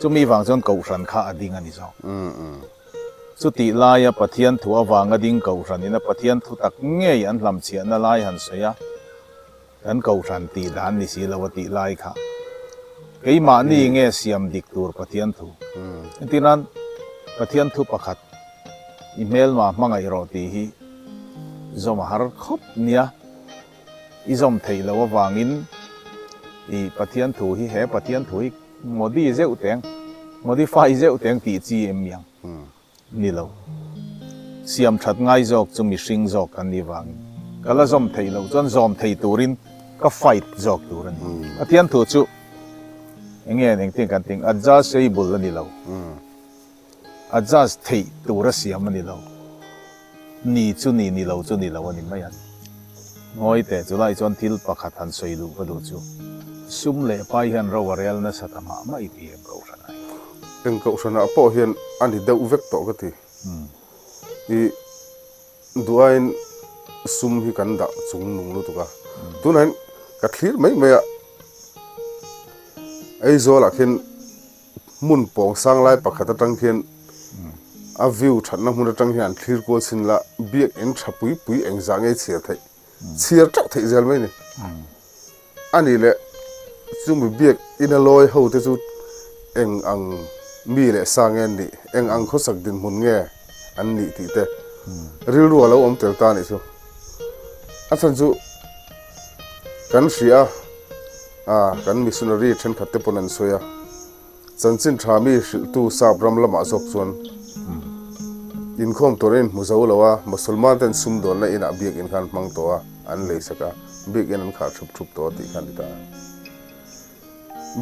Chumi vang chuan Kohhran kha a ding a ni zawk. Chutih laia Pathian thu avanga ding Kohhranin a Pathian thu tak ngei an hlamchhiahna lai han sawi a, kan Kohhran tih dan ni si lo a tih lai kha keimahni nge siam dik tur Pathian thu? Entirnan, Pathian thu pakhat i hmelma hmangaih rawh tih hi zawm a har khawp nia. I zawm theih loh avangin i Pathian thu hi he Pathian thu hi Modi zeuh teng, modify zeuh teng tih chi em miang ni lo. Siam that ngai zawk chu mihring zawk kan nih vangin ka la zawm theih loh chuan zawm thei turin ka fight zawk tur a ni. Pathian thu chu enge engtin kan tih ang adjustable a ni lo. Adjust theih tur a siam a ni lo. Ni chu ni, ni lo chu ni lo a ni mai a. Ngawi teh, chulai chuan thil pakhat han sawi luh ka duh chu, sum leh pai hian ro a rel nasa ta mah mah i ti em Kohhran ah hian? Eng Kohhran ah pawh hian a ni deuh vek tawh ka ti. I duhaiin sum hi kan dah chung nung lutuk a. Tunah hian ka thlir mai mai a, Aizawl ah khian Hmun pawng sang lai pakhat atang khian a view thatna hmun atang hian an thlir kual chhin la, biakinn tha pui pui engzah nge chhiar theih, chhiar teuh theih zel mai a ni. A nih leh chumi biakinn a lawi ho te chu eng ang mi leh sa nge an nih, eng ang khawsak dinhmun nge an nih tih te rilru a lo awm tel ta a nih chu. A chhan chu kan hria a. A, kan missionary thenkhat te pawn an sawi a, chanchin tha mi hrilhtu sap ram lamah zawk chuan inkhawm tur an inhmu zo lo a, Musalman ten sumdawnna inah biakinn kha an hmang tawh a, an lei sak a, biakinn an khah thup thup tawh a tih kha a ni ta a.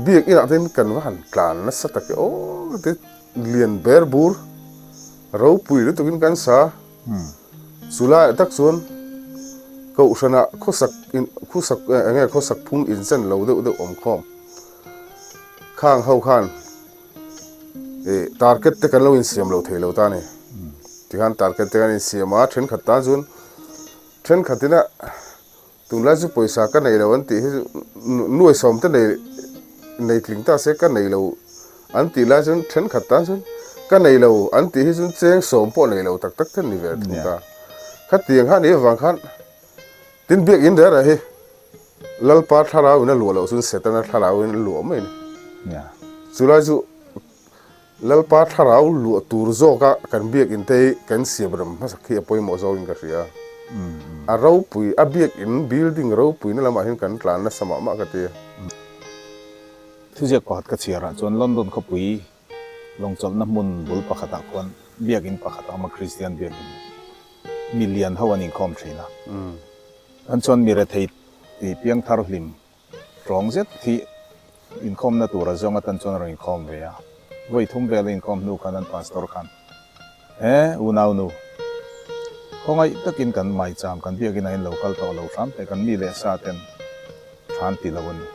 Biakinn ah te kan va han tlan nasa tak e aw ti lian ber bur ropui lutukin kan sa. Chu laiah tak chuan Kohhranah khawsak in khawsak eng nge khawsak phung inchen lo deuh deuh awm khawm. Khang ho khan ih target te kan lo insiam lo thei lo ta a ni. Tikhan target te kan insiam a, thenkhat tan chuan thenkhatin a Tunlai chu pawisa ka nei lo an tih hi chu nuaisawm te nei nei tling ta se ka nei lo an tih lai chuan thenkhat tan chuan ka nei lo an tih hi chuan cheng sawm pawh nei lo tak tak te an ni ve thung ta. Khatiang kha nih avang khan tin biakinn reh reh hi Lalpa thlarau in a luah loh chuan Setana thlarau in a luah mai a ni. Chulai chu Lalpa thlarau luah tur zawka kan biakinn te hi kan siam rem hmasak hi a pawimawh zawkin ka hria. A ropui, a biakinn building ropuina lamah hian kan tlan nasa mah mah ka ti. Thuziak pakhat ka chhiarah chuan London khawpui lawngchawlhna hmun bul pakhatah khuan biakinn pakhat a awm a, Kristian biakinn mi lian ho an inkhawm thin a. An chuan mi rethei tih piangthar hlim Tawng zet hi inkhawmna tur a zawng atan chuan a rawn inkhawm ve a. Vawi thum vel a inkhawm hnu khan an pastor khan, He, unaunu, khawngaih takin kan maicham kan biakin ah in lo kal tawh lo hram teh kan mi leh sa ten than ti lo a ni,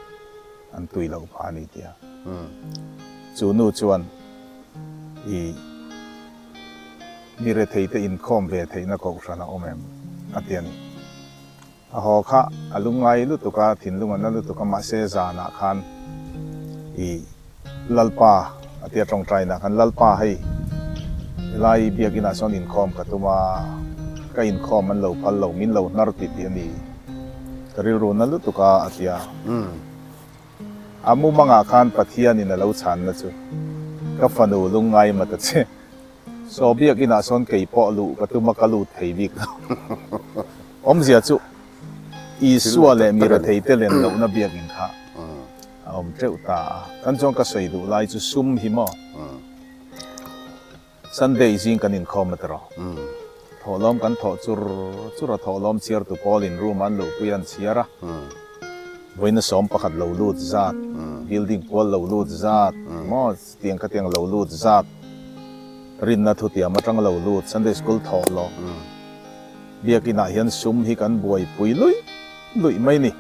an tui loh phah a ni tia. Chu nu chuan i mi retheite inkhawm ve theihna kohhran a awm em? a ti a ni. A haw kha a lungngai lutuk a, thinlung a na lutuk a, mahse zanah khan i Lalpa a tia tawngtainah khan Lalpa hei helai biakinah sawn inkhawm ka tum a, ka inkhawm an lo phal lo, min lo hnar ti tih a ni. Ka rilru na lutuk a, a ti a. A mumangah khan Pathianin a lo chhanna chu, Ka fanu lungngai ma ta che. Saw biakinah sawn kei pawh luh ka tum a, ka lut thei bik lo. Awmzia chu Isua leh mi retheite len lohna biakin kha a awm teuh ta a. Kan chuan ka sawi duh lai chu sum hi maw? Sunday zing kan inkhawm a tiraw? Thawhlawm kan thawh chur chur a, thawhlawm chhiartu pawlin room an luhpui an chhiar a, vawiina 11 lo lut zat, building pual lo lut zat, maw tiang khatiang lo lut zat, rinna thutiam atang lo lut, Sunday school thawhlawm, biakinah hian sum hi kan buaipui luih luih mai ni.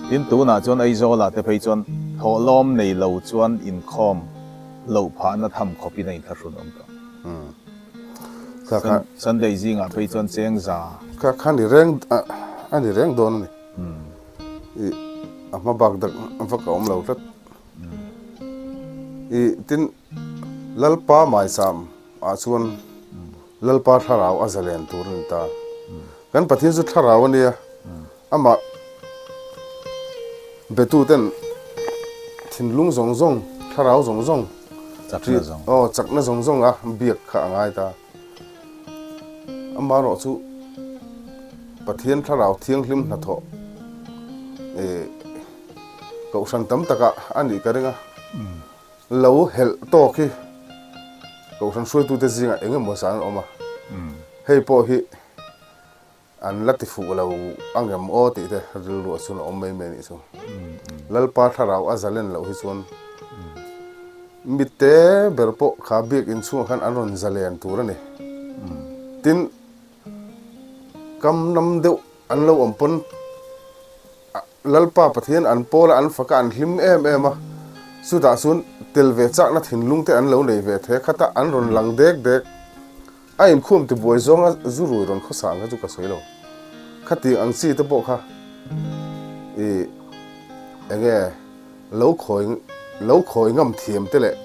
Tin, tunah chuan Aizawlah te phei chuan thawhlawm nei lo chuan inkhawm. Loh phahna tham khawpin a inthlahrun awm tawh. Sunday zingah phei chuan cheng za. Kha kha ni reng a ni reng dawn a ni. I a hma bak dak vak a awm lo tlat. I tin Lalpa Maisam ah chuan Lalpa thlarau a zalen tur a ni ta. Kan Pathian chu thlarau a nia. Amah betuten thinlung zawng zawng, thlarau zawng zawng, Chakna zawng. Aw, chakna zawng zawng a biak kha a ngai ta. Amaherawh chu Pathian thlarau thianghlim hnathawh eh kohhran tam takah a nih ka ring a. Lo helh tawk hi kohhran hruaitute zingah eng emaw zan an awm a. Hei pawh hi An la ti fuh lo angem aw tih te rilru ah chuan a awm mai mai a nih chu. Lalpa thlarau a zalen loh hi chuan mite ber pawh kha biakinn chhungah khan an rawn zalen tur a ni. Tin, kam nam deuh an lo awm pawn Lalpa Pathian an pawl a, an fak a, an hlim em em a. Chutah chuan tel ve chakna thinlung te an lo nei ve the khat a, an rawn lang dek dek. A inkhum tibuai zawnga zu rui rawn khawsa ang kha chu ka sawi lo. Khatiang ang chi te pawh kha i enge lo khawi lo khawi ngam thiam te leh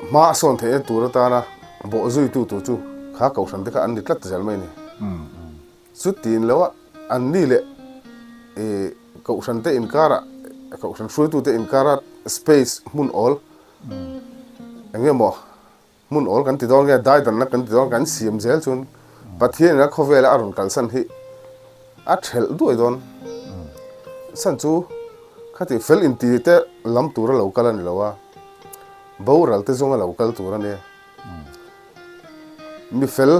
hma a sawn theihna tur atana bawh zuitu tur chu kha kohhran te kha an ni tlat zel mai a ni. Chutin lo a an ni leh i kohhran te inkara kohhran hruaitute inkara space hmun awl enge maw Hmun awl kan ti dawn nge, daidanna kan ti dawn kan siam zel chuan Pathianin a khawvela a rawn kalsan hi a thelh duai dawn. San chu khati fel inti te lam tura lo kal a ni lo a, boral te zawnga lo kal tur a nia. Mi fel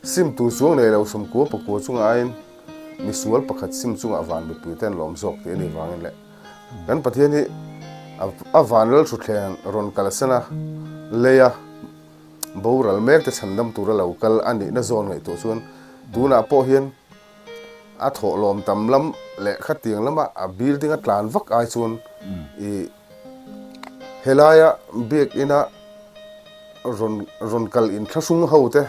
sim tur chuang nei lo sawmkua pakua chunga aiin misual pakhat sim chungah van mipui te an lawm zawk tih a nih vangin leh Kan Pathian hi a van lalthutthleng rawn kalsan a, leia boral mek te chhandam tura lo kal a nihna zawn ngaihtuah chuan tunah pawh hian a thawhlawm tam lam leh khatiang lama a building a tlan vak ai chuan i helaia biakina rawn rawn kal inthlahrung ho te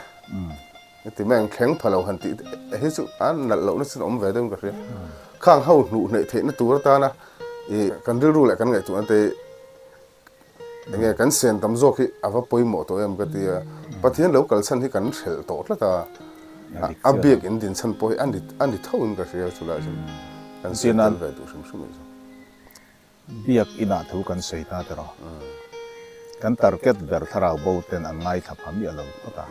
Heti mai ang thleng pha lo han tih hi chu a nalh lohna chu a awm ve deuhin ka hria. Khang ho hnuh hneih theihna tur atana ih kan rilru leh kan ngaihtuahna te eng nge kan sen tam zawk hi a va pawimawh tawh em ka ti a. Pathian lo kalchhan hi kan hrelh tawh tlat a, a biak in din chhan pawh hi a ni a ni thoin ka hria chulai chuan kan sen tel ve duh hrim hrim a ni chu. Biak inah thu kan sawi ta tiraw? Kan target ber thlarau bo ten an ngaithla pha miah lo phawt a.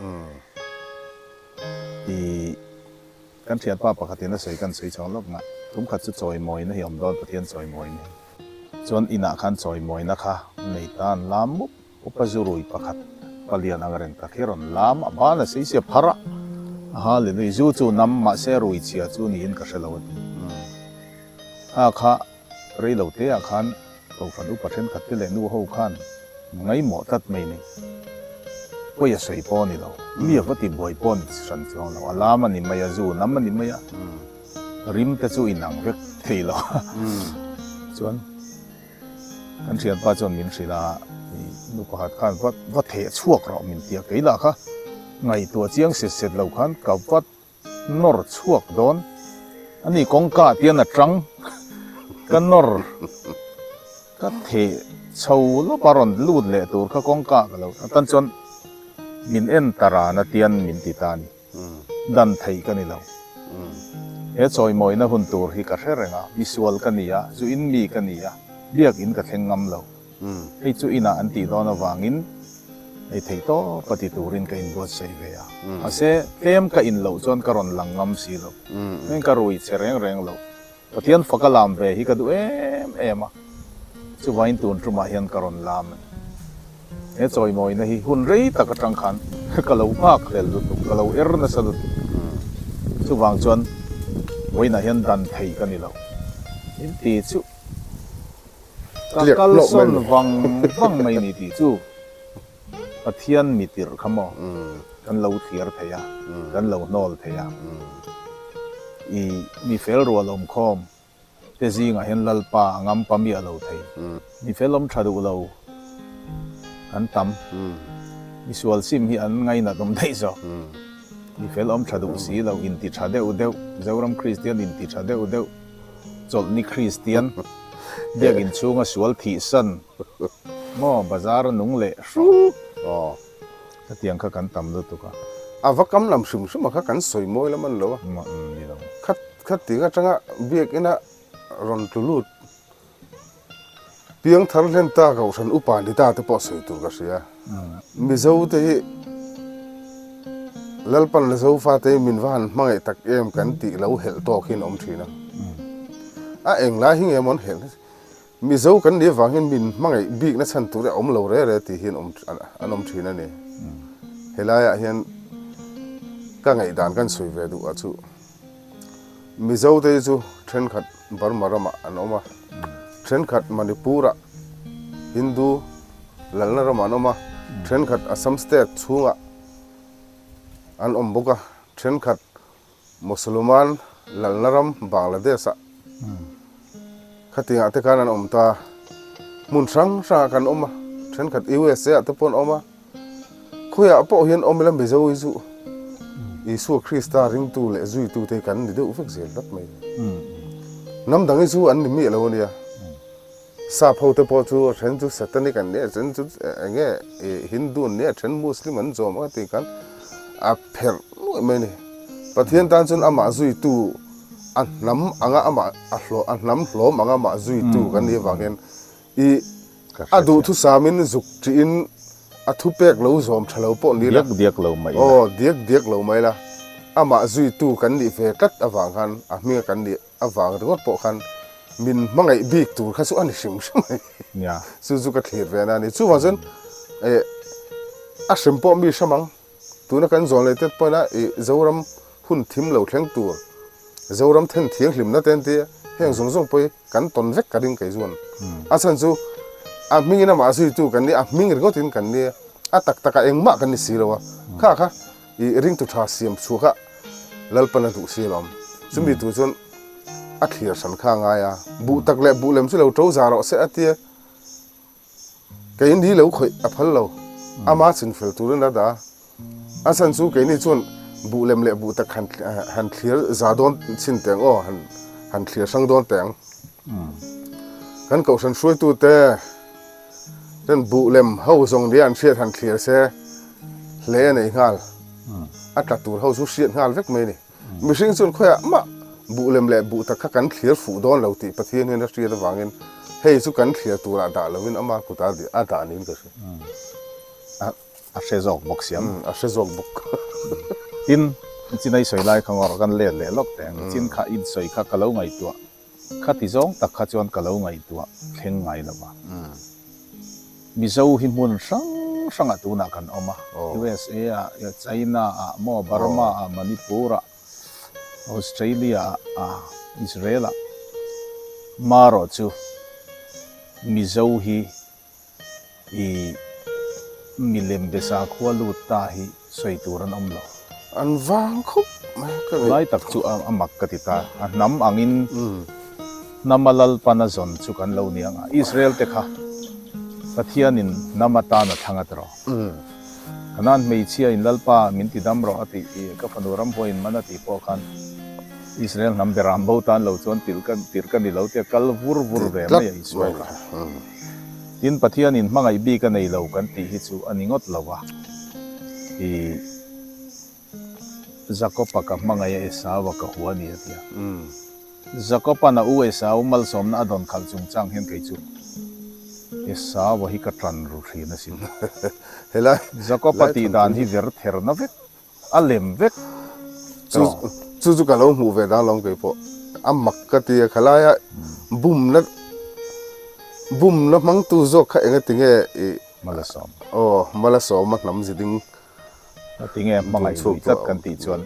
I kan thianpa pakhatin a sawi kan sawi chhuak lawk nga, tum khat chu chawimawina hi a awm dawn Pathian chawimawina hi. Chuan inah khan chawimawina kha nei ta an lam mup upa zurui pakhat palian ang reng tak hi rawn lam a, ban a sei sia phar a, hallelujah zu chu nam mahse rui chhia chu niin ka hre lo a ti. A kha Rei lo te ah khan Kohhran upa thenkhat te leh nu ho khan ngaihmawh tlat mai ni. Pawi a sawi pawh a ni lo. Mi a va ti buai pawh a ni hran chuang lo. A lam a ni mai a, zu nam a ni mai a, rim te chu inang vek thei lo. Chuan kan thianpa chuan min hrilh a, nu pakhat khan va va theh chhuak rawh min ti a, kei lah kha ngaihtuah chiang set set lo khan ka va Nawr chhuak dawn a ni kawngka tian a tang ka nawr ka theh chho lawp a rawn lut leh tur kha kawngka ka lo tan chuan min en ta ran a tian min ti ta a ni dan theih ka ni lo. He chawimawina hun tur hi ka hre reng a, misual ka ni a, zu in mi ka ni a, biakin ka thleng ngam lo. Hei chu inah an tih dawn avangin ei theih tawp a ti turin ka inbuatsaih ve a. Mahse, tlem ka in loh chuan ka rawn lang ngam si lo. Heng ka rui che reng reng lo. Pathian faka lam ve hi ka duh em em a, chuvangin tun tumah hian ka rawn lam a ni. He chawimawina hi hun rei tak atang khan ka lo nghak hlel lutuk, ka lo er nasa lutuk. Chuvang chuan vawiinah hian dan thei ka ni lo. In ti chu ka kalsawn vang vang mai ni tih chu Pathian mi tirh kha maw kan lo thliar thei a, kan lo hnawl thei a. I mi fel rual awm khawm te zingah hian Lalpa a ngam pa miah lo thei. Mi fel awm tha duh lo kan tam. Mi sual sim hi an ngainat awm daih zawk. Mi fel awm tha duh si lo, inti tha deuh deuh, Zoram Kristian inti tha deuh deuh, Chawlhni Kristian, Biakin chhunga sual thihsan, Maw bazar a nung leh hruk. Aw. Hetiang kha kan tam lutuk a. A va kam lam hrim hrim a kha kan sawi mawi lam a ni lo a. Maw umm ni lo. Khat khat tih atanga biakina rawn tlu lut piang thar hlen ta kohhran upa ni ta te pawh sawi tur ka hria. Mizo te hi Lalpan la Zofa te hi min va han hmangaih tak em kan tih lo helh tawk hi an awm thin a. A englai hi nge maw an helh Mizo kan nih avangin min hmangaih bikna chhan tur a awm lo re re tih hi an awm an awm thin a ni. Helaiah hian ka ngaihdan kan sawi ve duh ah chu Mizo te hi chu thenkhat Burma ramah an awm a, thenkhat Manipur ah Hindu lalna ramah an awm a, thenkhat Assam state chhungah an awm bawk a, thenkhat Mosolman lalna ram Bangladesh-ah khatiangah te khan an awm ta. Hmun hrang hrangah kan awm a, thenkhat USA-ah te pawh an awm a. Khawiah pawh hian awm ila Mizo hi chu Isua Krista ringtu leh zuitu te hi kan ni deuh vek zel tlat mai. Hnam dang hi chu an ni miah lo a nia. Sap ho te pawh chu a then chu Satanic an nia, a then chu eng nge Hindu an nia, a then Muslim an zawm a tih khan a pherh nuaih mai a ni. Pathian tan chuan amah zuitu a hnam anga amah a hlawh a hnam hlawm anga amah zuitu kan nih avang hian i a duhthusamin zuk ṭihin a thupek lo zawm ṭha lo pawh ni la. Diak diak lo mai la. Aw diak diak lo mai la. Amah zuitu kan nih ve tlat avang khan a hminga kan nih Avang ringawt pawh khan min hmangaih bik tur kha chu a ni hrim hrim mai. Nia. Chu chu ka thlir ve na a ni. Chuvang chuan eh a hrim pawh mi hram ang. Tuna kan zawn leh tet pawhin a ih Zoram hun thim lo thleng tur, Zoram then thianghlimna te an ti a, heng zawng zawng pawh hi kan tawn vek ka ring kei chuan. A chhan chu a hmingin amah zuitu kan ni, a hming ringawtin kan ni a, a tak takah engmah kan ni si lo a. Kha kha I ringtu tha siam chhuah kha Lalpan a duh si alawm. Chumi tur chuan a thlir hran kha a ngai a, buh tak leh buh lem chu lo to za rawh se a tia. Keini lo khawih a phal lo, ama chin fel turin a dah a. A chhan chu keini chuan buh lem leh buh tak han han thlir za dawn chhin teng aw, han han thlir hrang dawn teng. Kan kohhran hruaitute Chuan buh lem ho zawng nia an hriat han thlir se hle a nei nghal. A tla tur ho chu hriat nghal vek mai a ni. Mihring chuan khawiah mah buh lem leh buh tak kha kan thlir fuh dawn lo tih Pathian hian a hriat avangin hei chu kan thlir turah dah lovin ama kutah a dah niin ka hria. A hre zawk bawk siam. A hre zawk bawk. Tin, chin a i sawi lai kha ngawrh kan let leh lawk teh ang. Chin kha i sawi kha ka lo ngaihtuah. Khati zawng tak kha chuan ka lo ngaihtuah thleng ngai lo va. Mizo hi hmun hrang hrangah tunah kan awm a, USA ah, China ah, maw Burma ah, Manipur ah, Australia ah, Israel ah. Marawh chu Mizo hi I milem be sakhua lut ta hi sawi tur an awm lo. An vang khawp mai ka ngaih. Lai tak chu a mak ka ti ta. A hnam angin hnama Lalpan a zawn chu kan lo ni ang a. Israel te kha Pathianin hnam atan a thlang a tiraw. Kanan hmeichhia in Lalpa min ti dam rawh a tih i ka fanu ramhuai in man a tih pawh khan Israel hnam beram bo tan lo chuan tirh ka ni lo tia kal vur vur ve mai a Isua kha. Tin, Pathianin hmangaih bik a nei lo kan tih hi chu a ni ngawt lo a. I Jakob-a ka hmangaih a Esau-a ka hua a ni a ti a. Jakob-a'n a u Esau malsawmna a dawn khalh chungchang hian kei chu Esau-a hi ka ṭan ru ṭhin asin. Jakob-a tih dan hi ver therna vek, a lem vek Chu chu chu ka lo hmuh ve dan lawm kei pawh a mak ka ti a, khalaia bumna bumna hmangtu zawk kha engatinge i Malasawm. Aw, Malasawma hnam ziding Tinge hmangaih lui tlat kan tih chuan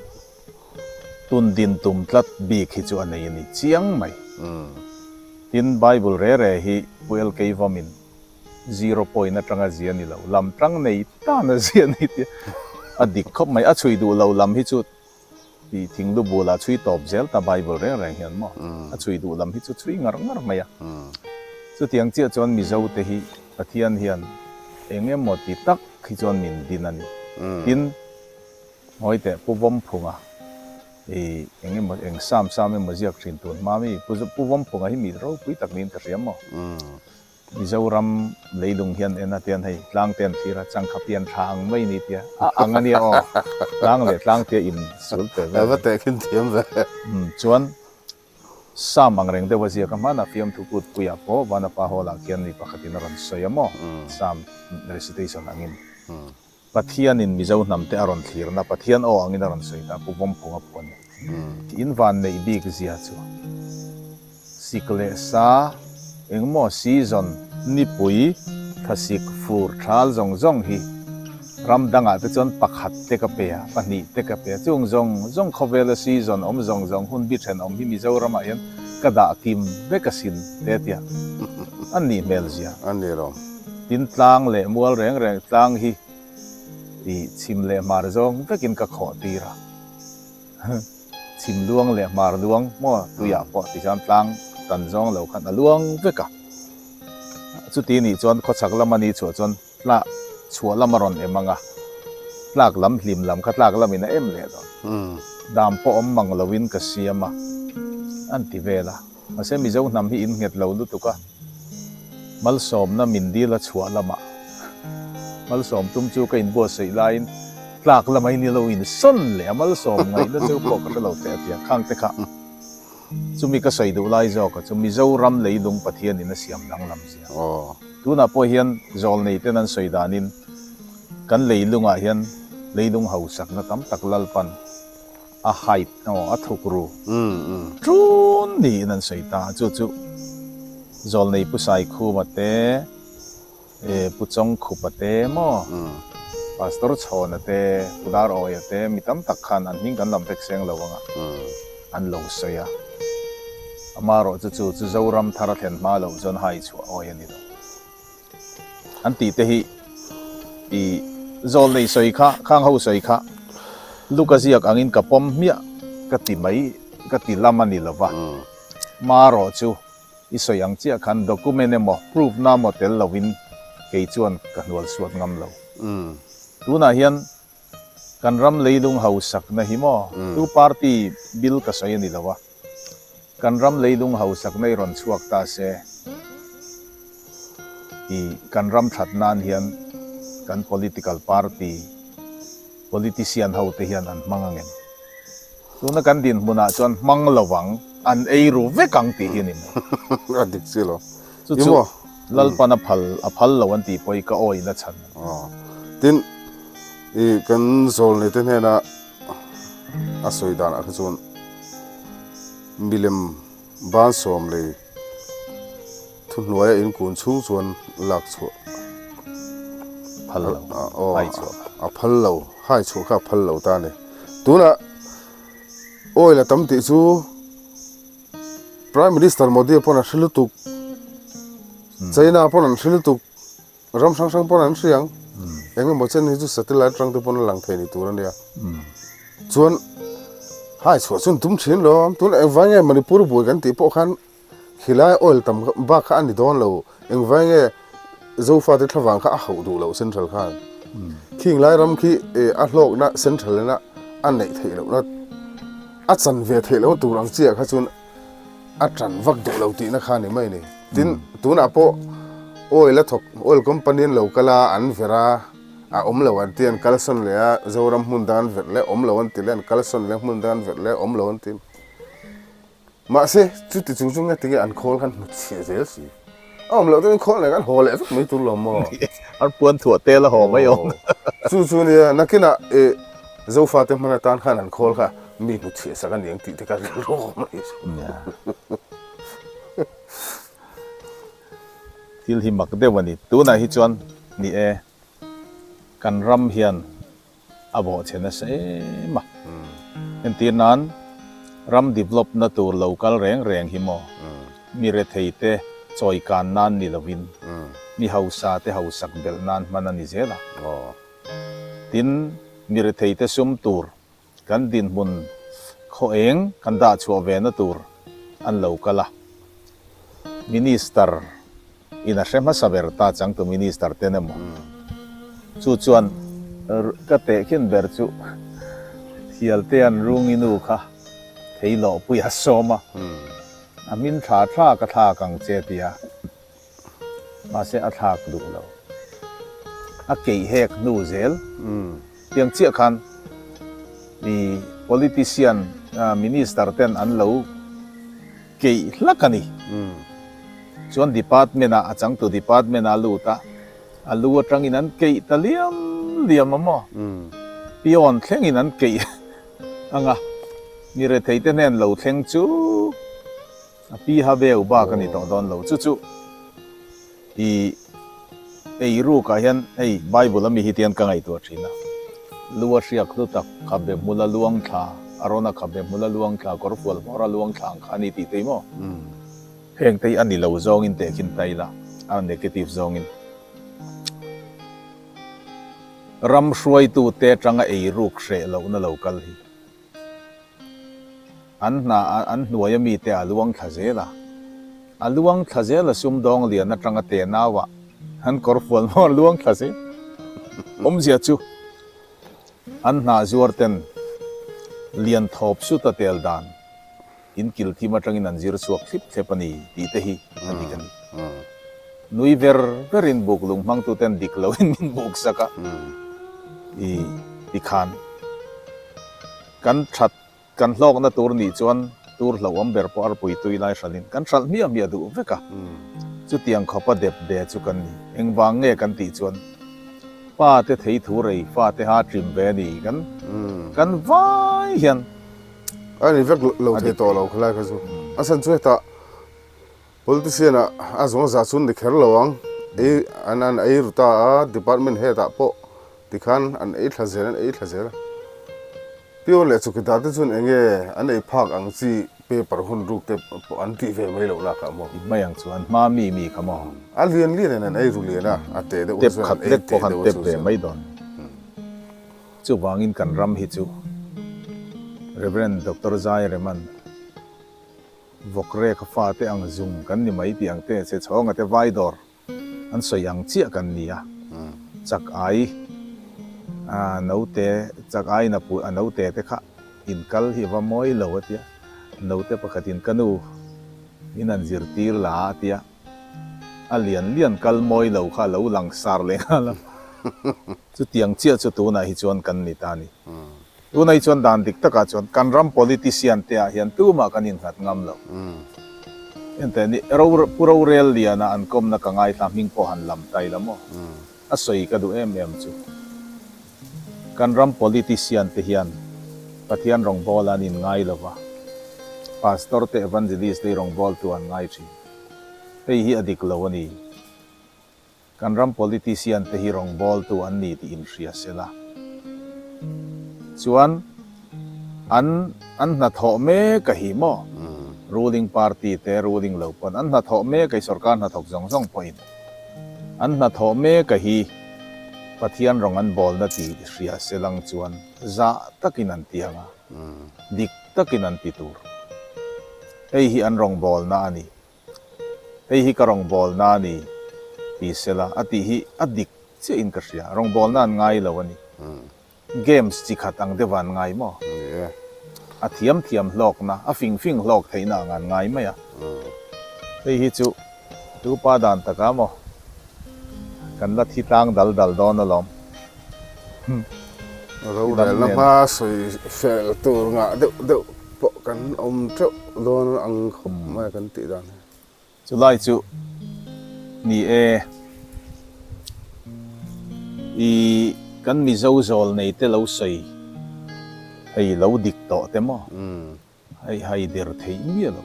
tun din tum tlat bik hi chu a nei a ni chiang mai. Tin, Bible re re hi Pu LK Vawmin zero point atanga zia ni lo, lam tang nei tan a zia ni tia a dik khawp mai. A chhui duh lo lam hi chu tih thing lu bulah chhui tawp zel ta Bible reng reng hian maw a chhui duh lam hi chu chhui ngar ngar mai a. Chutiang chiah chuan Mizo te hi Pathian hian eng emaw ti tak hi chuan min din a ni. Tin, ngawi teh Pu Vawmphunga i eng emaw eng sam sam emaw ziak thin tun hma mi Pu Vawmphunga hi mi ropui tak niin ka hria maw. Mizoram leilung hian en a tian hei tlang te an thlir a, changkha pian tha ang mai ni tia a ang a nia aw, tlang leh tlang tia in sul pe vel. A va teh khin thiam ve. Umm chuan Sam ang reng deuh a ziak a hmanah fiamthu kut puiah pawh Vanapa Hall ah khian mi pakhatin a rawn sawi a maw Sam recitation angin Pathianin Mizo hnam te a rawn thlirna Pathian aw angin a rawn sawi ta Pu Vawmphunga pawh a ni. In van neih bik zia chu sik leh sa engmaw season nipui thlasik fur thal zawng zawng hi ram dangah te chuan pakhat te ka pe a, pahnih te ka pe a, chung zawng zawng khawvela season awm zawng zawng hun bi thenawm hi Mizoramah hian ka dah kim vek asin te tia a nih hmel zia. A ni lo. Tin tlang leh mual reng reng tlang hi i chhim leh hmar zawng vekin ka khawh tir a. Chhim luang leh hmar luang maw tuiah pawh ti chuan tlang tan zawng lo khan a luang vek a. Chuti nih chuan khawchhak lama ni chhuah chuan tlak chhuah lam a rawn em ang a, tlak lam hlim lam kha tlak lamin a em leh dawn. Dam pawh awm mang loin ka siam a, an ti vel a. Mahse Mizo hnam hi in nghet lo lutuk a, malsawmna min dil a chhuah lamah malsawm tum chu ka inbuatsaih laiin tlak lamah in ilo insawn leh a, malsawm ngaihna chu pawh ka hre lo teh a ti a, khang te kha chumi ka sawi duh lai zawk a chu Mizoram leilung Pathianin a siam danglam zia. Tunah pawh hian zawlnei ten an sawi danin kan leilungah hian leilung hausakna tam tak Lalpan a hype emaw a thuk ru ṭun niin an sawi ta a, chu chu Zawlnei Pu Saikhuma te, Pu Chawngkhupa te emaw Pastor Chhawna te, Pu Darawia te mi tam tak khan an hming kan lam vek seng lo anga an lo sawi a, amaherawh chu chu chu Zoram thar a thlen hma loh chuan hai chhuah awi a ni lo. An tih te hi i zawlnei sawi kha, khang ho sawi kha Luka ziak angin ka pawm hmiah ka ti mai ka ti lam a ni lo va. Marawh chu i sawi ang chiah khan document emaw proof na emaw tel lovin kei chuan ka hnual suat ngam lo. Tunah hian kan ram leilung hausakna hi maw tu party bill ka sawi a ni lo va. Kan ram leilung hausakna i rawn chhuak ta se, i kan ram that nan hian kan political party, politician ho te hian an hmang ang em? Tuna kan dinhmunah chuan hmang lo ang, an ei ru vek ang tih hi a ni maw? A dik chi lo. Chu chu Lalpan a phal, a phal lo an tih pawh hi ka awihna chhan a ni. Tin, i kan zawlnei te hnena A sawi danah kha chuan milem ban sawm lei thuhnuaia inkun chhung chuan lak chhuah phal lo hai chhuah a phal lo hai chhuah kha a phal lo ta a ni. Tunah oil a tam tih chu Prime Minister Modi pawn a hre lutuk, China pawn an hre lutuk. Ram hrang hrang pawn an hria ang. Eng emaw chen hi chu satellite atang te pawn a lang thei ni tur a nia. Chuan hai chhuah chuan tum thin lo. Tun engvai nge Manipur buai kan tih pawh khan khilai oil tam bak kha a ni dawn lo. Engvai nge Zofa te thlavang kha a hauh duh loh central khan. Khing lai ram khi a hlawkna central ina a neih theih lohna a chan ve theih loh tur ang chiah kha chuan a tan vak duh lo tihna kha a ni mai a ni. Tin, tunah pawh oil a thawk, oil company an lo kal a, an ver a, A awm lo an ti an kalsawn leh a, Zoram hmun dang an verh leh awm lo an ti leh an kalsawn leh hmun dang an verh leh awm lo an ti. Mahse, chuti chung chu nge tinge an khawl khan hmu chhiah zel si. A awm loh chuan khawl nen khan haw leh vek mai tur lo maw? An puan thuah tel a haw mai awm. Chu chu nia, nakinah i Zofate hman atan khan an khawl kha mi hmu chhiah sak a ni ang tih te kha rilru a awm mai. Thil hi mak deuh a ni. Tunah hi chuan ni e, kan ram hian a bawhchhe nasa em a. Entir nan ram develop na tur lo kal reng reng hi maw mi rethei te chawi kan nan ni lovin mi hausa te hausak belh nan hman a ni zel a. Tin, mi rethei te sum tur kan dinhmun khaw eng kan dah chhuah ve na tur an lo kal a. Minister in a hre hmasa ber ta changtu Minister ten emaw chu chuan ka tehkhin ber chu Thialte an Rungi nu kha thei lawhpui a sawm a, a hmin thla thla ka thlak ang che tia mahse a thlak duh lo. A keih hek hnu zel tiang chiah khan i politician Minister ten an lo keih hlak a ni. Chuan department ah a changtu department ah a lut a, a lu atangin an keih ta liam liam a maw? Peon thlengin an keih ang a, mi rethei te hnen lo thleng chu a pi ha veu bak a ni tawh dawn lo. Chu chu i ei ruk ah hian hei Bible ami hi tian ka ngaihtuah thin a, lu a hriak hlu tak khabe hmula luang thla, Arona khabe hmula luang thla, kawrfual hmawra luang thla ang kha a ni tih te hi maw? Heng te hi a ni lo zawngin tehkhin ta ila, a negative zawngin. Ram hruaitute atanga ei ruk hreh lohna lo kal hi an hna an hnuaia mite a luang thla zel a, a luang thla zel a sumdawng lian atanga tenauah an kawrfual maw a luang thla zel. Awmzia chu an hna zuar ten lian thawp suta tel dan. In kil thim atangin an zir chhuak thlip thlep a ni tih te hi a dik a ni. Nui ver verin buk lung hmangtuten dik loin min buk sak a, i tikhan kan that kan hlawkna tur nih chuan tur hlauhawm ber pawh arpui tui lai hralhin kan hralh hmiah hmiah duh vek a, chutiang khawpa dep de chu kan ni. Engvang nge kan tih chuan pa te thei thu rei fa te ha trim ve a ni kan kan vai hian. A ni vek lo thei tawh lo khalai kha chu. A chhan chu hetah politician ah a zawng zah chu an ni kher lo ang. Ei an an ei ru ta a department head ah pawh tikhan an ei thla zel an ei thla zel a. Peon leh chawkidar te chuan eng nge an ei phak ang chi paper hun ruk te pawh an tih ve mai loh lak ah maw. I hmai ang chu an hma mi mi kha maw. A lian lian in an ei ru lian a, a teh deuh kha chuan an ei teh deuh a chu ve mai dawn. Chuvangin kan ram hi chu Rev. Doctor Zai Reman Vawkre kha fate ang zung kan ni mai tih ang te che chhawnga te vai dawr an sawi ang chiah kan ni a, chak ai a note chak aiin a a note te kha in kal hi va mawi lo a tia, note pakhatin ka nu in an zirtir la a tia. A lian lian kal mawi lo kha a lo lang sar leh nghal a. Chutiang chiah chu tunah hi chuan kan ni ta a ni. Tunah hi chuan dan dik takah chuan kan ram politician te ah hian tumah kan innghat ngam lo. Enteh ni Pu Rorel Liana an kawmna ka ngaithla hming pawh han lam ta ila maw? A sawi ka duh em em chu. Kan ram politician te hian Pathian rawngbawla an inngai lo va, Pastor te Evangelist te hi rawngbawltu an ngai thin. Hei hi a dik lo a ni. Kan ram politician te hi rawngbawltu an ni tih inhria se la. Chuan an an hnathawh mek a hi maw? Ruling party te ruling lo pawn an hnathawh mek a hi sorkar hnathawk zawng zawng pawhin an hnathawh mek a hi Pathian rawng an bawlna tih hria se lang chuan zah takin an ti ang a, dik takin an ti tur. Hei hi an rawngbawlna a ni. Hei hi ka rawngbawlna a ni ti sela a tih hi a dik chiahin ka hria. Rawngbawlna an ngai lo a ni. Games chi khat ang deuh an ngai maw? A thiam thiam hlawkna, a fing fing hlawk theihna ang an ngai mai a. Hei hi chu tu pa dan taka maw? Kan la thi tlang dal dal dawn alawm. Rorelna hma sawi fel tur ngah deuh deuh pawh kan awm teuh dawn ang khawp mai a kan tih dan hi. Chulai chu ni e, i kan Mizo zawl nei te lo sawi hei lo dik tawh te maw? Hei hai der theih miah lo.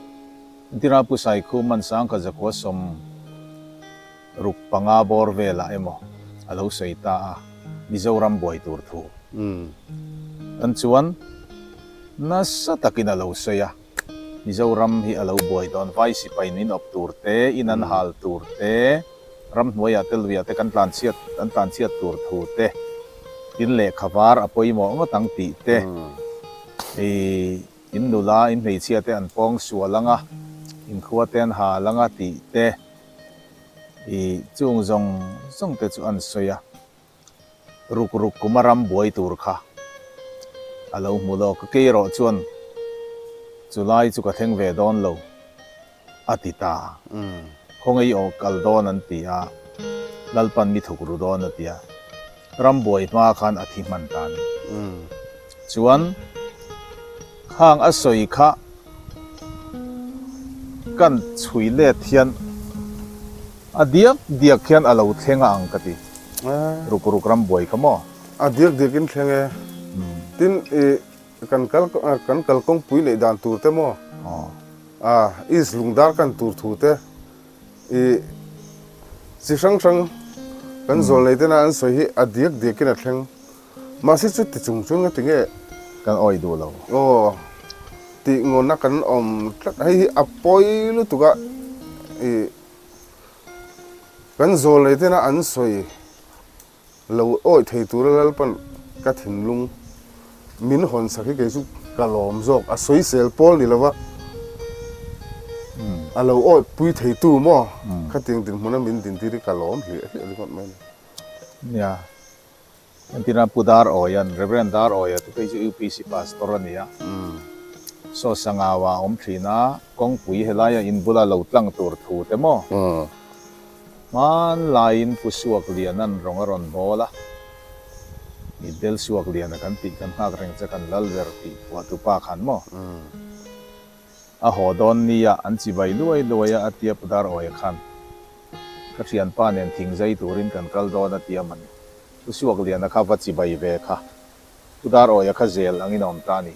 Entira Pu Saikhuman Sangkha Zakhua 65 bawr velah emaw a lo sawi ta a, Mizoram buai tur thu. Tan chuan nasa takin a lo sawi a, Mizoram hi a lo buai dawn, vai sipai min awp tur te, in an hal tur te, ramhnuaiah te luiah te kan tlanchhiat an tlanchhiat tur thu te, tin lehkha var a pawimawh ngawt ang tih te. I in nula, in hmeichhia te an pawng sual ang a, in khua te an hal ang a tih te, i chung zawng zawng te chu an sawi a. Ruk ruk kum a ram buai tur kha a lo hmu lawk a, kei erawh chuan chu lai chu ka thleng ve dawn lo a ti ta. Khawngaih aw kal dawn an ti a, Lalpan mi thuk ru dawn a ti a. Rambuai hma khan a thi hman ta a ni. Chuan khang a sawi kha kan chhui let hian a diak diak hian a lo thleng a ang ka ti. Ruk ruk rambuai kha maw? A diak diak in thleng e. Tin i kan kal kan kalkawngpui neih dan tur te maw? A East Lungdar kan tur thu te. I chi hrang hrang kan zawl nei tena an sawi hi a diak diakin a thleng. Mahse chuti chung chuan nga tinge? Kan awih duh lo. Aw, tih ngawna kan awm tlat. Hei hi a pawi lutuk a, i kan zawl nei tena an sawi. Lo awih thei tura Lalpan ka thinlung min hawn sak hi kei chu ka lawm zawk, a sawisel pawl ni lova a lo awih pui thei tu maw khatiang dinhmuna min dintir hi ka lawm hliah hliah ringawt mai a ni. Nia, entirna Pu Dar Awia'n, Rev. Dar Awia chu phei chu UPC Pastor a ni a, saw Sangau-ah a awm thin a, kawngpui helaia in bula lo tlang tur thu te maw? Hmanlaiin Pu Suakliana'n rawng a rawn bawl a, Mitdel Suakliana kan tih kan nghak reng che kan lal ber tih phuahtu pa khan maw? A haw dawn nia an chibai luai luai a a tia Pu Darawia khan ka thianpa nen thing zai turin kan kal dawn a tia mawni Pu Suakliana kha va chibai ve kha Pu Darawia kha zel angin a awm ta a ni.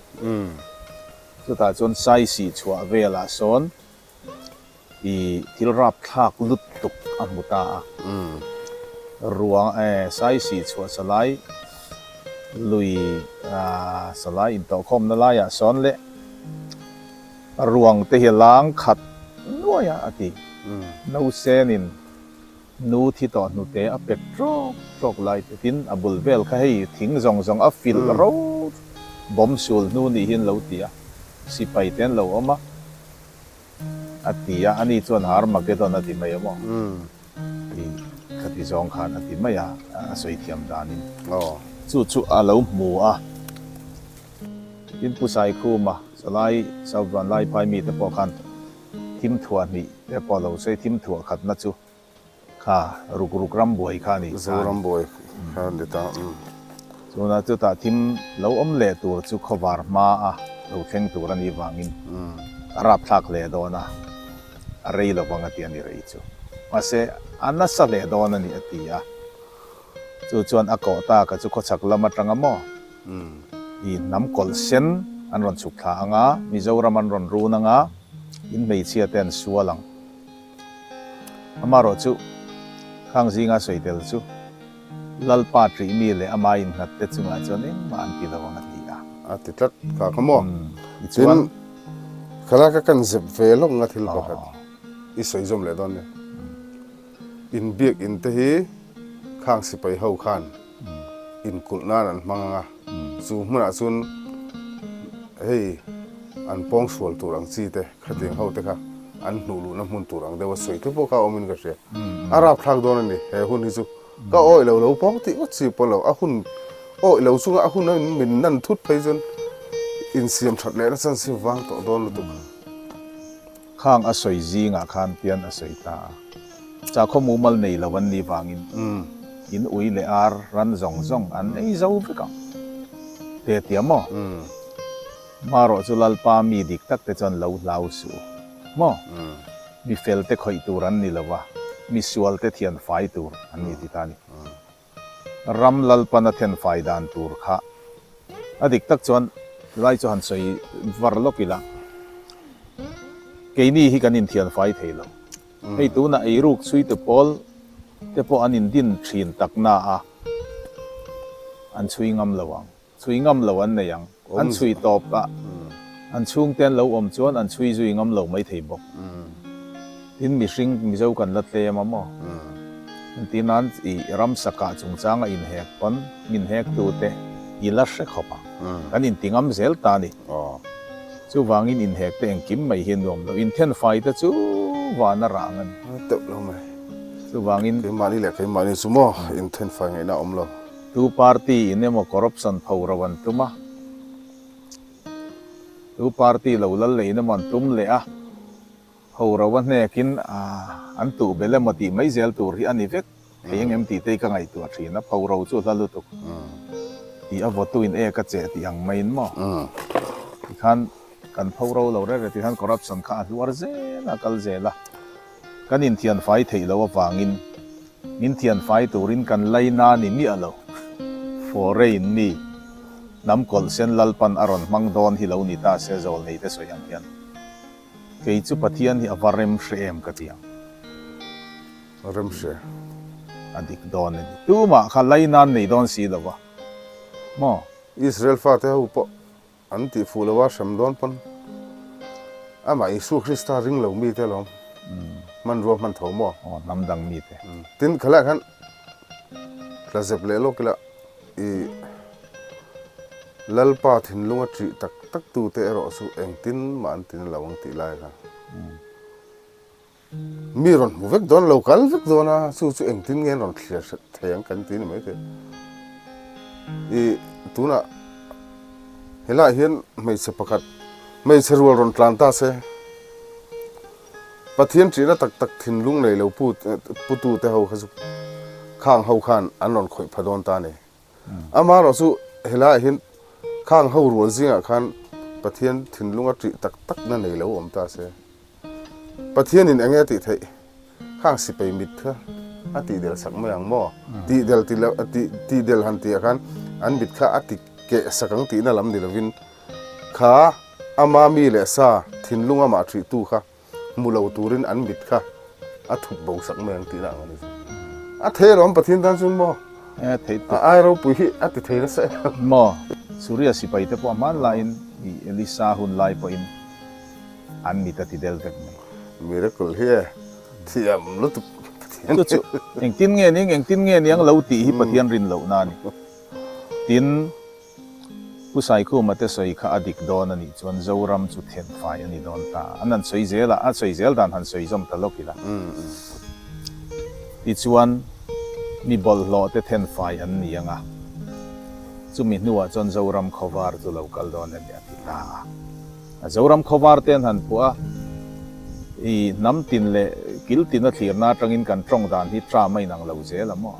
Chutah chuan Saisih chhuah velah sawn I thil rapthlak lutuk a hmu ta a. Ruang eh Saisih chhuah salai lui salai intawhkhawmna laiah sawn leh ruang te hi lang khat nuai a a ti. Nausenin nu thi tawh hnute a pet trawk trawk lai te tin a bul vel kha hei thing zawng zawng a filh ro bawm sul hnu nih hi an lo ti a, sipai te an lo awm a. A ti a, ani chuan Harmagedon a ti mai a maw? I khati zawng khan a ti mai a, a sawi thiam danin. Chu chu a lo hmu a, tin Pu Saikhuma, Salai South Vanlaiphai mite pawh khan thim thuah hnih te pawh a lo sawi, thim thuah khatna chu Kha ruk ruk ram buai kha a ni. Zoram buai kha a ni ta. Chuna chutah thim lo awm leh tur chu khawvar hma a lo thleng tur a nih vangin a rapthlak hle dawn a, a rei lo vang a ti a ni rei chu. Mahse a nasa hle dawn a ni a ti a. Chu chuan a kawh ta ka chu khawchhak lam atanga maw i hnam kawlh sen an rawn chhuk thla ang a, Mizoram an rawn run ang a, in hmeichhia te an sual ang. Amaherawh chu, khang zinga sawi tel chu Lalpa ṭihmi leh ama innghat te chungah chuan engmah an ti lo ang a ti a. A ti tlat kha kha maw? Tin, khalai kha kan zep ve lawk nga thil pakhat i sawi zawm leh dawn nia. Inbiak in te hi khang sipai ho khan inkulh nan an hmang ang a, chu hmunah chuan hei an pawngsual tur ang chi te khatiang ho te kha an hnuh luhna hmun tur ang deuh a sawi te pawh kha a awmin ka hria. A rapthlak dawn a ni he hun hi chu. Ka awih lo lo pawng tih ngawt chi pawh lo, a hun awih lo chunga a hun a min nan thut phei chuan insiam that lehna chance hi vang tawh dawn lutuk. Khang a sawi zingah khan pian a sawi ta a, chakhaw mumal nei lo an nih vangin. In ui leh ar ran zawng zawng an ei zo vek ang. Te tia maw? Marawh chu Lalpa mi dik tak te chuan lo hlau suh u. Maw? Mi fel te khawih tur an ni lo va, mi sual te thian fai tur an ni ti ta a ni. Ram Lalpan a then fai dan tur kha a dik tak chuan lai chu han sawi var lawk ila, keini hi kan inthian fai thei lo. Hei tunah eiruk chhuitu pawl te pawh an indin thin tak na a, an chhui ngam lo ang. Chhui ngam lo an nei ang. An chhui tawp a, an chhungte an lo awm chuan an chhui zui ngam lo maithei bawk. Tin mihring Mizo kan la tlem a maw? Engtin nan i ramsa kah chungchanga inhek pawn min hektute i la hre khawp ang. Kan inti ngam zel ta a ni. Chuvangin inhek te engkim mai hi a nuam lo. Inthenfai te chu van a rang a ni. Teuh lo mai. Chuvangin. Keimahni leh keimahni chu maw inthenfai ngaihna a awm lo. Tu party in emaw corruption pho ro an tum a, tu party lo lal leh in emaw an tum leh a, pho ro a hnekin an tuh belh emaw tih mai zel tur hi a ni vek thei ang em tih te hi ka ngaihtuah thin a, pho ro chu a hla lutuk tih a vawtu in ek a cheh tih ang maiin maw tikhan kan pho ro lo reng reng tikhan corruption kha a hluar zel a kal zel a, kan inthianfai theih loh avangin Min thianfai turin kan laina ni miah lo. Foreign mi, hnam kawlhsen Lalpan a rawn hmang dawn hi lo ni ta se zawlnei te sawi ang hian. Kei chu Pathian hi a va rem hre em ka ti ang. Rem hre. A dik dawn a ni. Tumah kha laina an nei dawn si lo va. Maw? Israel fate ho pawh An tih fuh lo a hrem dawn pawn amah Isua Krista ring lo mite alawm hmanrua hman tho maw? Aw hnam dang mite. Tin khalaiah khan tla zep leh lawk ila i Lalpa thinlunga ṭih tak tak tute erawh chu engtin mah an ti na lo ang tih lai kha. Mi rawn hmu vek dawn lo kal vek dawn a, chu chu engtin nge an rawn thlir hret thei ang kan ti ni maithei. I tunah helaiah hian hmeichhe pakhat hmeichhe rual rawn tlan ta se, Pathian ṭihna tak tak thinlung nei lo pu putute ho kha chu khang ho khan an rawn khawih pha dawn ta a ni. Amaherawh chu helaiah hian khang ho rual zingah khan Pathian thinlunga ṭih tak takna nei lo awm ta se. Pathianin eng nge a tih theih? Khang sipai mit kha a tihdel sak mai ang maw? Tihdel ti lo, tihdel han tihah khan an mit kha a ti keh sak ang tihna lam ni lovin kha ama mi leh sa thinlung amah ṭihtu kha hmu lo turin an mit kha a thup bo sak mai ang tihna ang a ni chu. A thei alawm Pathian tan chuan maw? E thei tuk. A ai ropui hi a ti thei nasa em? Maw? Suria sipai te pawh a hmanlaiin i Elisa hun lai pawhin An mit a ti del vek mai. Miracle hi e thiam lutuk Pathian. Chu chu engtin nge ning engtin nge niang lo tih hi Pathian rin lohna a ni. Tin, Pu Saikhuma te sawi kha a dik dawn a nih chuan Zoram chu thenfai a ni dawn ta. An han sawi zel a, a sawi zel dan han sawi zawm ta lawk ila. Tichuan, mi bawlhhlawh te thenfai an ni ang a, chumi hnuah chuan Zoram khawvar chu lo kal dawn a ni a ti ta a. A Zoram khawvar te an han phuah a, i hnam tin leh kil tin a thlirna atangin kan tawng dan hi tram a inang lo zel a maw?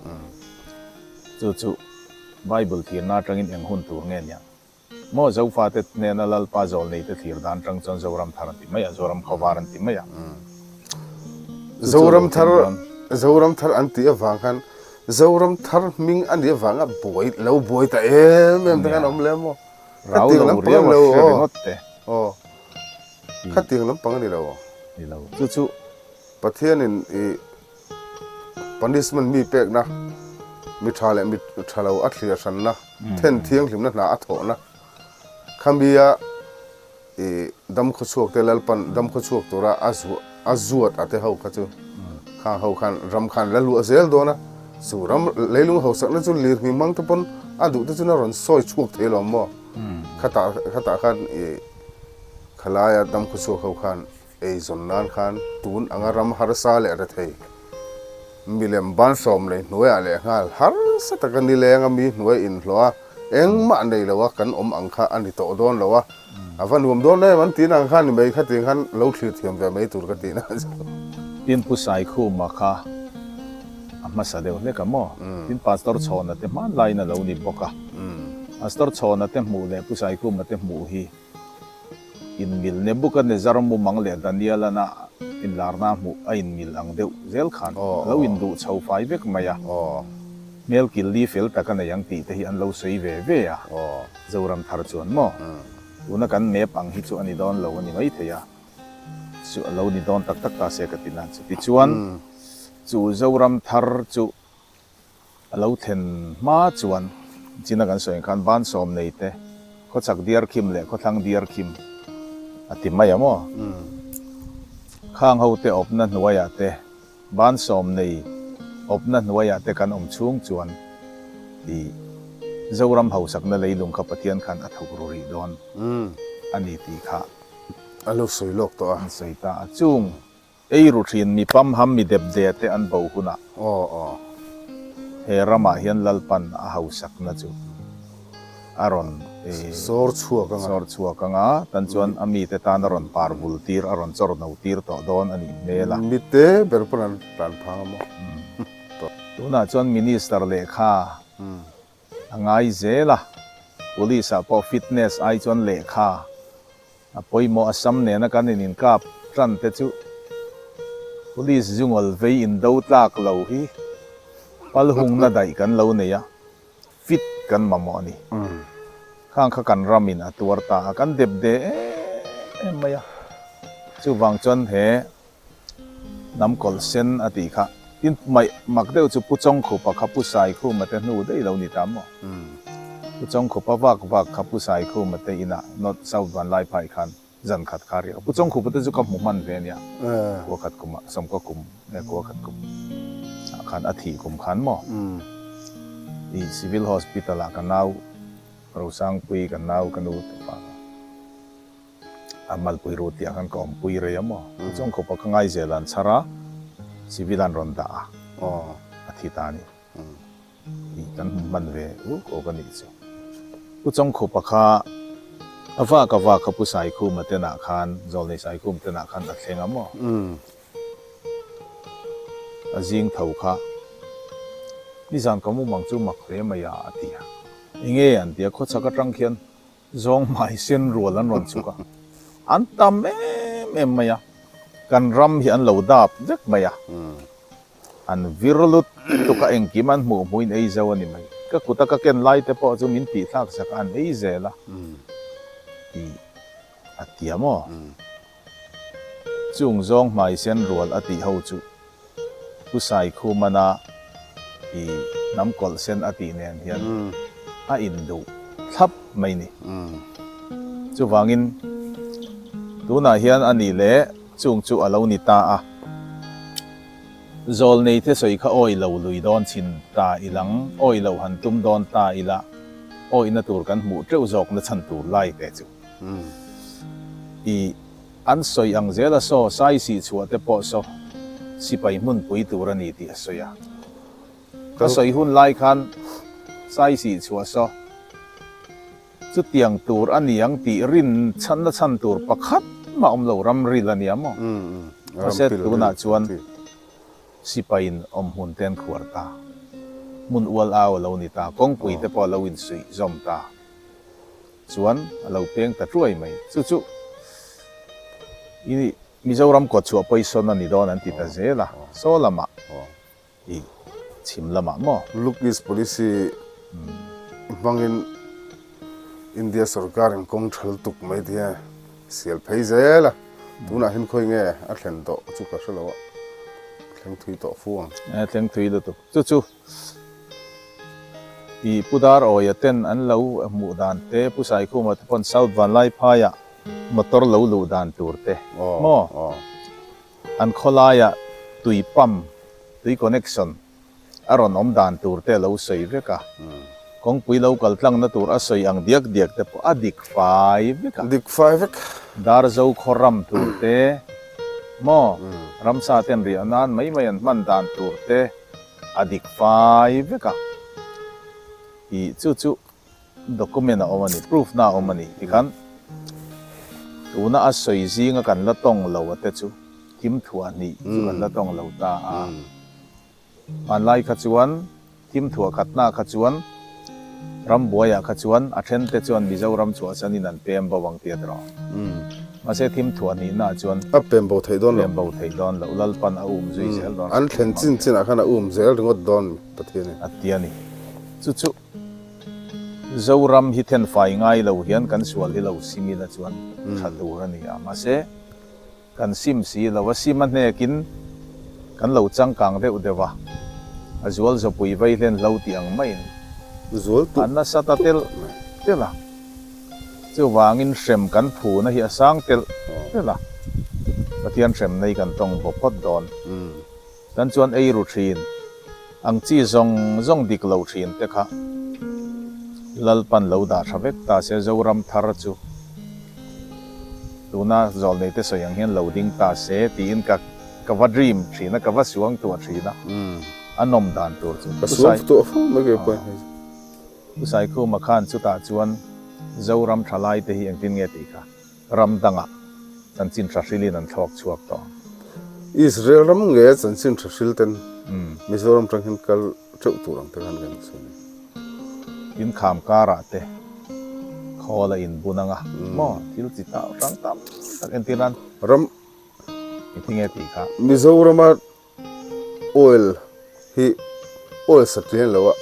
Chu chu Bible thlirna atangin eng hun tur nge niang? Maw Zofate hnena Lalpa zawlneite thlir dan atang chuan Zoram thar an ti mai a, Zoram khawvar an ti mai a. Chu chu Zoram thar Zoram thar an tih avang khan Zoram thar hming a nih avanga buai lo buai ta em em te khan awm lem maw? Rau lo riau a hre ringawt te. Aw. Khatiang lampang a ni lo. Ni lo. Chu chu. Pathianin i punishment mi pekna, mi tha leh mi tha lo a thlir hranna, then thianghlimna hna a thawhna, khamia i dam khawchhuak te Lalpan dam khawchhuak tura a a zuat a te ho kha chu khang ho khan ram khan la luah zel dawn a, chu ram leilung hausakna chu lirhming hmang te pawn a duh te chuan a rawn sawi chhuak thei alawm maw? Khatah khatah khan i khalaia dam khawchhuak ho khan eizawn nan khan tun anga ram harsa leh rethei milem bansawm lei hnuaiah leh nghal harsa taka nileng a mi hnuai inhlawh a, Engmah nei lo a kan awm ang kha a ni tawh dawn lo a, a va nuam dawn em an tih ang kha ni mai kha tih khan lo thlir thiam ve mai tur ka tih na chu. Tin Pu Saikhuma kha A hmasa deuh hlek a maw? Tin Pastor Chhawna te hmanlaiin a lo ni bawk a. Pastor Chhawna te hmuh leh Pu Saikhuma te hmuh hi inmil Nebuchadnezzar mumang leh Danielana inlarna hmuh a inmil ang deuh zel khan a lo induh chho fai vek mai a. Hmel kil li fel tak a nei ang tih te hi an lo sawi ve ve a. Zoram thar chuan maw? Tuna kan map ang hi chu a ni dawn lo a ni maithei a. Chu a lo ni dawn tak tak ta se ka ti na. Chutichuan chu Zoram thar chu a lo thlen hma chuan china kan sawi ang khan ban sawm nei te khawchhak diar khim leh khawthlang diar khim a ti mai a maw? Khang ho te awpna hnuaiah te Ban sawm nei awpna hnuaiah te kan awm chhung chuan i Zoram hausakna leilung kha Pathian khan a thawk ru rih dawn a ni tih kha A lo sawi lawk tawh a. An sawi ta a. Chung ei ru thin mi pamham mi depde te an bo hunah he ramah hian Lalpan a hausakna chu a rawn sawr chhuak anga. Sawr chhuak anga, tan chuan a mite tan a rawn par vul tir, a rawn chawr no tir tawh dawn a nih hmel a. Mite ber pawn an tlan phang a maw? Tunah chuan Minister lehkha a ngai zel a, Police ah pawh fitness ai chuan lehkha a pawimawh a sam nena kan in inkap tan te chu Police zungawl vei indo tlak lo hi palhungna daih kan lo nei a. Fit kan mamawh a ni. Khang kha kan ramin a tuar ta a, kan dep de em em mai a. Chuvang chuan he hnam kawlh sen a tih kha tin mai mak deuh chu Pu Chawngkhupa kha Pu Saikhuma te hnu daih lo ni ta maw? Pu Chawngkhupa vak vak kha Pu Saikhuma te inah North South Vanlaiphai khan Zan khat kha riak a. Pu Chawngkhupa te chu ka hmu hman ve ania. Kua khat kum ah, sawmkaw kum nge kua khat kum ah khan a thih kum khan maw? I Civil Hospital ah ka nau Rosangpui ka nau ka nu te pa kha a malpui ru tih ah khan ka awmpui rei a maw? Pu Chawngkhupa ka ngaizel an chhar a, Civil an rawn dah a, a thi ta a ni. Tih kan hmu hman ve uk awk a nih chu. Pu Chawngkhupa kha a vak a vak kha Pu Saikhuma tenah khan, Zawlnei Saikhum tenah khan a thleng a maw? A zing tho kha nizan ka mumang chu mak hle mai a, a ti a. Enge an ti a, khawchhak atang khian Zawng hmai sen rual an rawn chhuk a, an tam em em mai a, kan ram hi an lo dap vek mai a, an vir lut tuk a, engkim an hmuh hmuhin ei zo a ni mai. Ka kuta ka ken lai te pawh chu min tihthlak sak a, an ei zel a tih a tia maw? Chung zawng hmai sen rual a tih ho chu Pu Saikhumana i hnam kawlh sen a tih nen hian a induh thlap mai ni. Chuvangin tunah hian a nih leh chung chu a lo ni ta a. Zawlnei te sawi kha awi lo lui dawn chhin ta ilang, awi loh han tum dawn ta ila, awihna tur kan hmuh teuh zawkna chhan tur lai te chu. I an sawi ang zel a saw sai sih chhuah te pawh saw sipai hmunpui tur a ni tih a sawi a. Ka sawi hun lai khan sai sih chhuah saw chutiang tur a ni ang tih rin chhanna chhan tur pakhat mah awm lo ram ril a nia maw? Mahse tunah chuan sipaiin awm hmun te an khuar ta. Hmun ual au a lo ni ta, kawngpui te pawh a lo insuih zawm ta. Chuan a lo peng ta tuai mai. Chu chu i Mizoram kawt chhuah pawisawn a ni dawn an ti ta zel a, saw lamah i chhim lamah maw? Look East Policy hmangin India sorkarin kawng thal tuk mai te hian sial phei zel a, tunah hian khawi nge a thlen tawh chu ka hre lo a, thleng thui tawh fu ang. Thleng thui lutuk. Chu chu I Pu Dar Awia ten an lo hmuh dan te, Pu Saikhuma te pawn South Vanlaiphaiah motor lo luh dan tur te maw? An khawlaiah tui pump, tui connection a rawn awm dan tur te a lo sawi vek a. Kawngpui lo kal tlangna tur a sawi ang diak diak te pawh a dik fai vek a. Dik fai vek. Darzo khaw ram tur te maw? Ramsa ten riah nan mai mai an hman dan tur te. A dik fai vek a, ih chu chu document a awm a ni, proof na a awm a ni tikhan tuna a sawi zinga kan la tawng lo a te chu thim thuah hnih chu kan la tawng lo ta a. Hmanlai kha chuan thim thuah khatna kha chuan rambuaiah kha chuan a thente chuan Mizoram chhuahsanin an pem bo ang tih a tawh. Mahse thim thuah hnihnaah chuan A pem bo theih dawn lo. Pem bo theih dawn loh Lalpan a um zui zel dawn. An thlen chin chinah khan a um zel ringawt dawn Pathian in. A ti a ni. Chu chu Zoram hi thenfai ngai lo hian kan sual hi lo sim ila chuan tha tur a ni a. Mahse. Kan sim si lo, a sim a hnekin kan lo changkang deuh deuh a, a zual zawpui vei hlen hlo tih ang maiin a nasa ta telh telh a. Chuvangin hrem kan phuna hi a sang telh telh a, Pathian hrem nei kan tawng baw phawt dawn. Kan chuan ei ru thin ang chi zawng zawng dik lo thin te kha Lalpan lo dah tha vek ta se Zoram thar chu tuna zawlnei te sawi ang hian lo ding ta se tiin ka ka va dream thin a ka va suang tuah thin a a nawm dan tur chu Ka suang tuah fo mai ke pawh hi. Pu Saikhuma khan chutah chuan Zoram thalai te hi engtin nge tih kha Ram dangah chanchin tha hrilin an thlawk chhuak tawh ang. Israel ram nge chanchin tha hril ten Mizoram tang hian kal teuh tur ang te khan kan sawi a ni. In kham karah te khawl a inbun ang a maw thil chi tau hrang tam tak entir nan ram i thi nge tih kha. Mizorama Oil hi oil sa tlian lo a,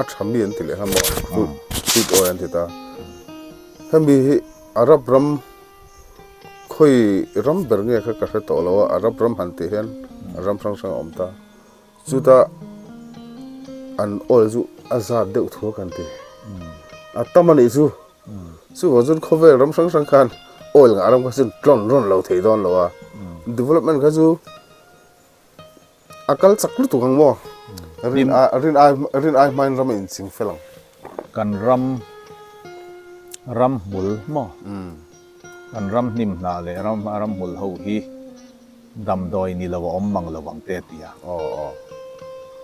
a tha mi an ti leh hlawm a, crude oil an ti ta. Hemi hi Arab ram khawi ram ber nge kha ka hre tawh lo a, Arab ram han tih hian ram hrang hrang a awm ta. Chuta an oil chu a zat deuh thu a kan ti. A tam a nih chu. Chuvang chuan khawvel ram hrang hrang khan oil ngah ram kha chu tlawn rawn lo thei dawn lo a, development kha chu a kal chak lutuk ang maw? Rin ai rin ai rin ai hmain ram a inching fel ang. Kan ram ram hmul maw? Kan ram hnim hnah leh ram ram hmul ho hi damdawi ni lo a awm mang lo ang te a ti a.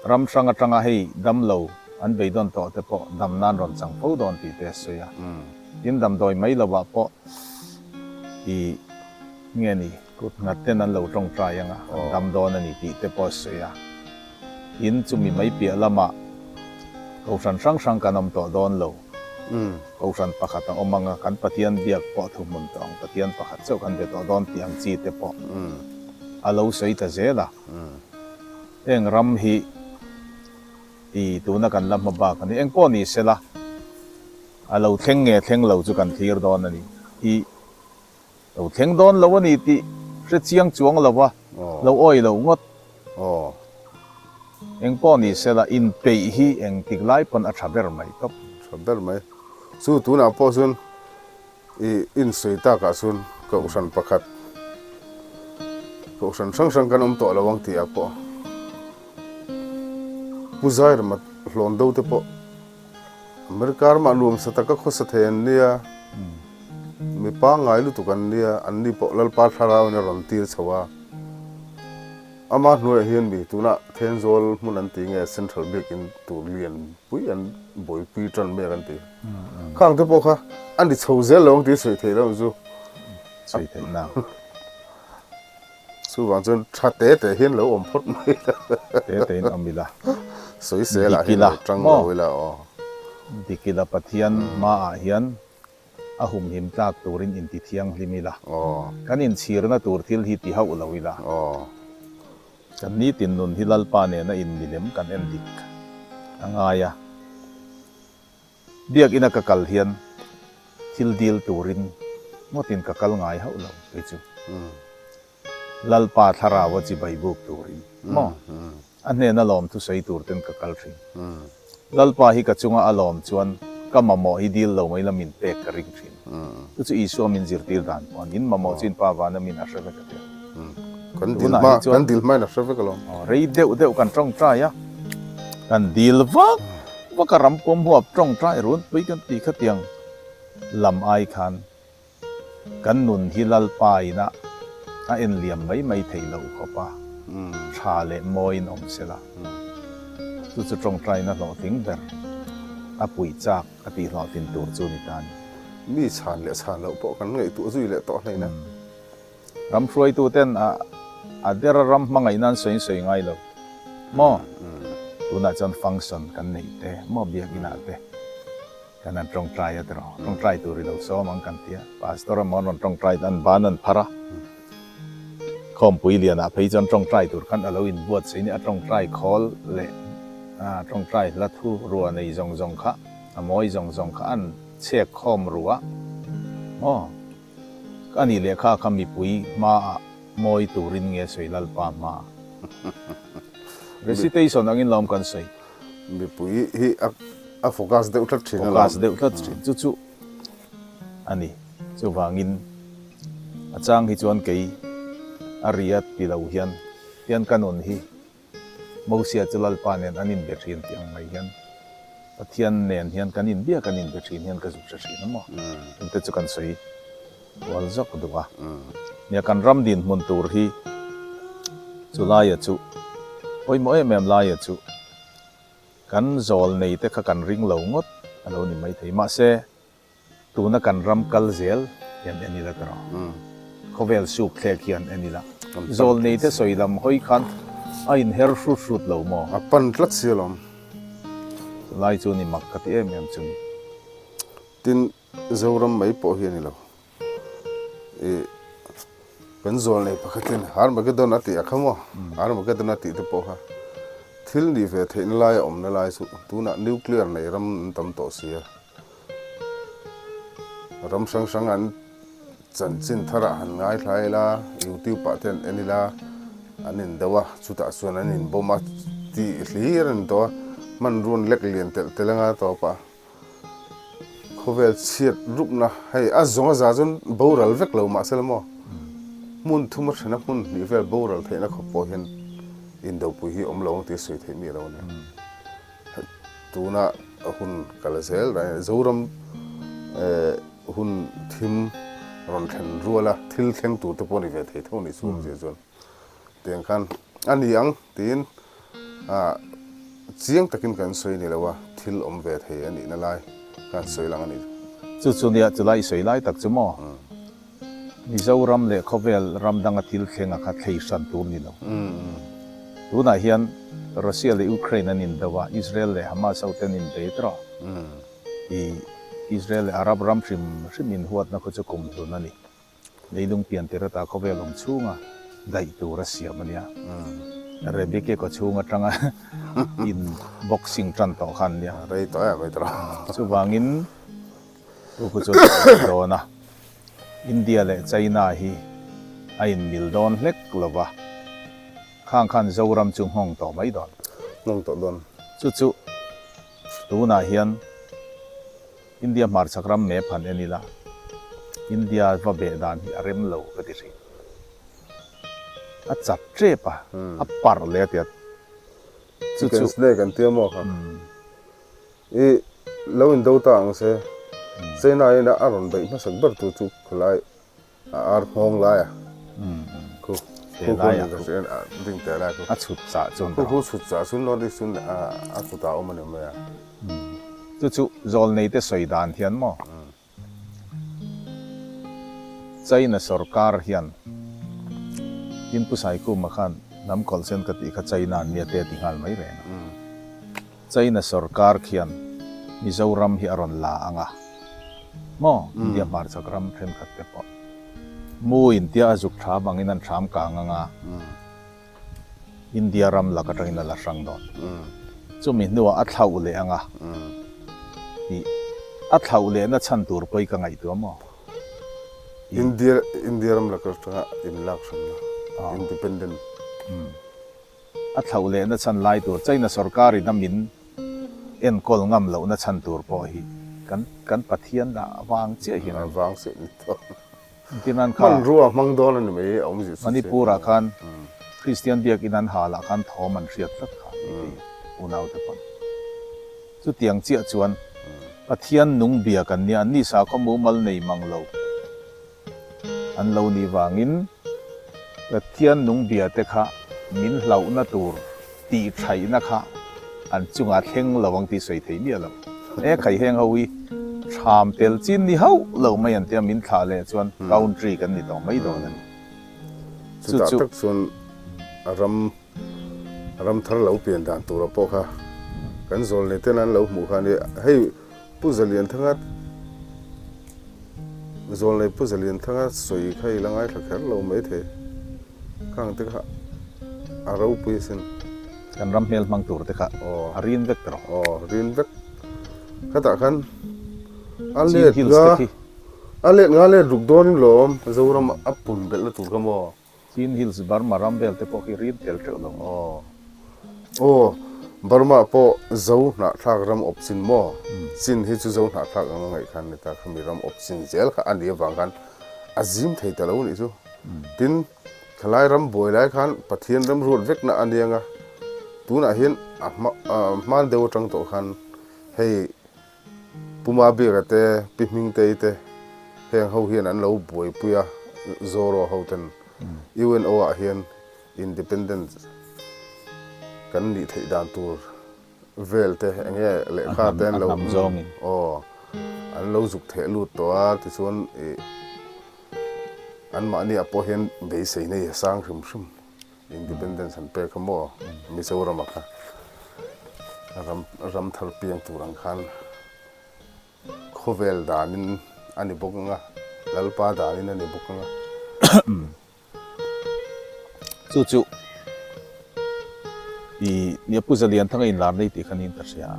Ram hrang atanga hei damlo an beidawn tawh te pawh dam nan rawn chang fo dawn tih te a sawi a. Tin damdawi mai lo ah pawh i nge ni kut nghat ten an lo tawngtai anga an dam dawn a ni tih te pawh a sawi a. Tin chumi mai piah lamah kohhran hrang hrang kan awm tawh dawn lo. Kohhran pakhat a awm anga kan Pathian biak pawh thuhmun tawh ang Pathian pakhat chauh kan be tawh dawn tih ang chi te pawh a lo sawi ta zel a. Heng ram hi i tuna kan la hma bak a ni. Engpawh ni sela a lo thleng nge thleng lo chu kan thlir dawn a ni. I lo thleng dawn lo a ni tih hre chiang chuang lo a, lo awi lo ngawt. Engpawh ni sela inpeih hi engtik lai pawn a tha ber mai tawp. Tha ber mai. Chu tunah pawh chuan i insawi takah chuan kohhran pakhat, kohhran hrang hrang kan awm tawh lo ang tih ah pawh Pu Zairama hlawn do te pawh America ramah nuamsa taka khawsa thei an nia, mi pangngai lutuk an nia, anni pawh Lalpa Thlarauin a rawn tir chho a. Ama hnuaiah hian mi tunah Thenzawl hmun an ti nge Central Biakin tur lian pui an buaipui tan mek an ti. Khang te pawh kha a ni chho zel lo ang tih sawi theih loh chu. Sawi theih nang. Chuvang chuan tha te te hian lo awm phawt mai ila. Te te in awm ila. Sawisel ah hian lo tang lo ila aw. Dik ila Pathian hmaah hian a humhim tlak turin inti thianghlim ila. Kan inchhirna tur thil hi ti hauh lo ila. Kan nitin nun hi Lalpa nena in milem kan en dik a ngai a. Biakina ka kal hian thil dil turin ngawtin ka kal ngai hauh lo kei chu. Lalpa thlarau a chibai buk turin maw a hnena lawm thusawi tur ten ka kal thin. Lalpa hi ka chunga a lawm chuan ka mamawh hi dil lo mai la min pek ka ring thin. Chu chu Isua min zirtir dan pawh a ni. In mamawh chu in Pa vana min a hre vek a tia. Kan dil hma, kan dil hmain a hre vek alawm. Rei deuh deuh kan tawngtai a, kan dil vak vak a ram pawm huap tawngtai runpui kan ti khatiang lam ai khan kan nun hi Lalpa ina a en liam mai mai theih loh khawp a, tha leh mawiin awm sela. Chu chu tawngtaina hlawhtling ber a puih chak a tih hlawhtlin tur chu ni ta a ni. Mi chhan leh chhan loh pawh kan ngaihtuah zui leh tawh hlein a. Ram hruaituten a a dera ram hmangaihna an sawi sawi ngai lo. Maw? Tunah chuan function kan neih te maw biakinah te kan han tawngtai a tiraw? Tawngtai tur i lo sawm ang kan ti a, Pastor emaw an rawn tawngtai an ban an phar a, Khawmpui lianah phei chuan tawngtai tur khan a lo inbuatsaih ni a tawngtai khawl leh tawngtai hla thu rua nei zawng zawng kha a mawi zawng zawng kha an chhek khawm rua maw? Ka nih leh kha kha mipui hmaah mawi turin nge sawi Lalpa hma? Recitation angin lawm kan sawi. Mipui hi a focus deuh tlat thin alawm. Focus deuh tlat thin chu chu a ni. Chuvangin a chang hi chuan kei a ria ti lo hian hian ka nun hi Mosia chu Lalpa nen an inbe thin tih ang mai hian Pathian nen hian kan inbia kan inbe thin hian ka zuk hre thin a maw? Chungte chu kan sawi kual zawk duh a. Nia kan ram dinhmun tur hi chu laia chu pawimawh em em laia chu kan zawl nei te kha kan ring lo ngawt a lo ni maithei. Mahse Tuna kan ram kal zel hian en ila ka rawh. Khawvel suk thlek hian en ila. Zawlnei te sawi lam hawi khan a inher hrut hrut lo maw? A pan tlat si alawm. Chulai chu ni mak ka ti em em chu ni. Tin, Zoram mai pawh hi a ni lo. Ih, kan zawlnei pakhatin Armageddon a tih a kha maw? Armageddon a tih te pawh kha thil nih ve theihna lai a awmna lai chu tunah nuclear nei ram an tam tawh si a. Ram hrang hrang an chanchin tharah han ngaithla ila, youtube ah te an en ila, an in deuh a, chutah chuan an in bawm a tih hlir a ni tawh a, hmanrua an lek lian telh telh anga tawp a, khawvel chhiat rupna hei a zawng a za chuan boral vek lo mahse la maw, hmun thum a thena hmun hnih vel boral theihna khawp pawh hian indopui hi awm lo ang tih a sawi theih miah lo a ni. Tuna hun kal zel dan Zoram hun thim rawn thlen rual a, thil thleng tur te pawh a ni ve thei tho a nih chu awmzia chuan tiang khan a ni ang tiin chiang takin kan sawi ni lo a, thil awm ve thei a nihna lai khan sawi lang a ni. Chu chu nia chulai i sawi lai tak chu maw? Mizoram leh khawvel ram danga thil thleng a kha thlei hran tur ni lo. Tunah hian Russia leh Ukraine an indo a, Israel leh Hamas ho te an inbei tawh a. I Israel leh Arab ram hrim hrim inhuatna khaw chu kum hlun a ni. Leilung pian tir ata khawvel awm chhunga daih tur a siam a nia. Rebecca kaw chhung atanga in boxing tan tawh kha an nia. Rei tawh em mai tawh. Chuvangin chu khu chu a dawn a. India leh China hi a inmil dawn hlek lo va, khang khan Zoram chu nghawng tawh mai dawn. Nghawng tawh dawn. Chu chu tunah hian India hmarchhak ram map han en ila, India va beh dan hi a rem lo ka ti thin. A chat tep a, a parh leh a ti a. Chu chu. Chicken snake an tia maw kha? I lo in do ta ang se, China in a rawn beih hmasak ber tur chu khawlai a ar nghawng lai a, khu khu khu ni ka hria a ding teh lai khu. A chhut chah chuan khu khu chhut chah chuan North East chuan a kutah a awm a ni mai a. Chu chu zawlnei te sawi dan hian maw? China sorkar hian tin Pu Saikhuma khan hnam kawlhsen ka tih kha China an nia te a ti nghal mai reng a. China sorkar khian Mizoram hi a rawn la ang a maw India hmarchhak ram thenkhat te pawh mu intia a zuk thlam angin an thlam kang ang a. India ram lak atangin a la hrang dawn. Chumi hnuah a thlauh leh ang a tih a thlauh lehna chhan tur pawh hi ka ngaihtuah maw? India India ram lak atanga inlak hranna, independent. A thlauh lehna chhan lai tur China sorkarin a min enkawl ngam lohna chhan tur pawh hi kan kan Pathian vang chiah hian a ni. Vang chiah ni tawh. Engtin kha Hmanrua hmang dawn a ni mai a awmzia chu Manipur ah khan Kristian biakin an hal ah khan thawm an hriat tlat kha tih unau te pawn. Chutiang chiah chuan Pathian nung biak an nia, an ni sakhaw mumal nei mang lo an lo nih vangin Pathian nung bia te kha min hlauhna tur tih thaihna kha an chungah thleng lo ang tih sawi thei miah lo. He khai heng ho hi thlam tel chin ni hauh lo mai an tia min thlah leh chuan country kan ni tawh mai dawn a ni. Chutah tak chuan a ram Ram thar lo pian dan tura pawh kha kan zawlnei ten an lo hmuh kha a ni. Hei Pu Zalianthanga zawlnei Pu Zalianthanga sawi kha i la ngaithla kher lo maithei. Khang te kha a ropui asin. Kan ram hmel hmang tur te kha a rin vek ta rawh. Aw rin vek. Khatah khan a let nga a let nga let ruk dawnin lawm Zoram a pun belhna tur kha maw. Chin Hills Burma ram vel te pawh khi rin tel teuh lo maw? Aw. Aw, Burma pawh Zo hnahthlak ram awp chin maw? Chin hi chu Zo hnahthlak anga ngaih khan ni ta, khami ram awp chin zel kha a nih avang khan a zim thei ta lo nih chu. Tin, thalai ram buai lai khan Pathian ram ruat vekna a nia nga, tunah hian a hma hman deuh atang tawh khan hei Pu Mabira te, Pi Hmingtei te heng ho hian an lo buaipui a, Zoro ho ten UNO ah hian Independent kan nih theih dan tur vel te enge lehkha te an lo aw an lo zuk theh lut tawh a tichuan ih anmahni ah pawh hian beisei nei a sang hrim hrim independence an pek a maw Mizoram ah kha ram ram thar piang tur ang khan khawvel danin a ni bawk ang a Lalpa danin a ni bawk ang a. Chu chu i nia Pu Zalianthanga inlar nei tih kha niin ka hria a.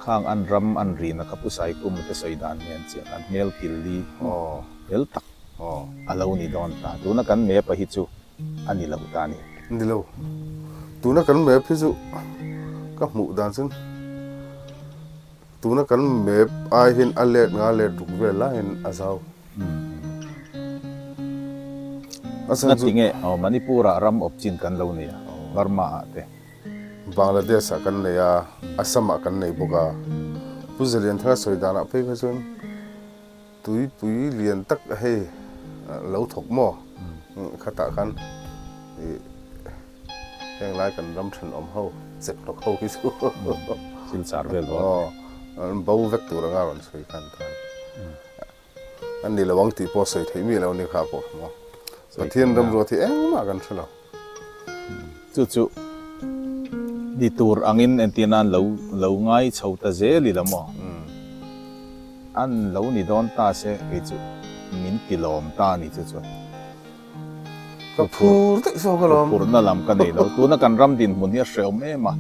Khang an ram an rina kha Pu Saikhuma te sawi dan nen chiah khan hmel kil li fel tak a lo ni dawn ta. Tuna kan map a hi chu a ni lo ta a ni. Ni lo. Tuna kan map hi chu ka hmuh dan chuan Tuna kan map ai hian a let nga let ruk vel laiin a zau. A chhan chu. Ngatinge aw Manipur ah ram awp chin kan lo nei a, Burma ah te. Bangladesh ah kan nei a, Assam ah kan nei bawk a. Pu Zalianthanga sawi danah phei kha chuan tuipui lian tak hei lo thawk maw khatah khan ih Heng lai kan ram thenawm ho chek hlawk ho hi chu thil char vel dawn aw an bo vek tur anga rawn sawi khan tan an ni lo ang tih pawh sawi theih mi lo ni kha pawh maw Pathian ram ruat hi engmah kan hre lo chu chu ni tur angin entir nan lo lo ngai chho ta zel ila maw an lo ni dawn ta se kei chu min ti lawm ta a ni chu chuan. Ka phur daih zawk alawm. Phurna lam ka nei lo. Tuna kan ram dinhmun hi a hrehawm em a.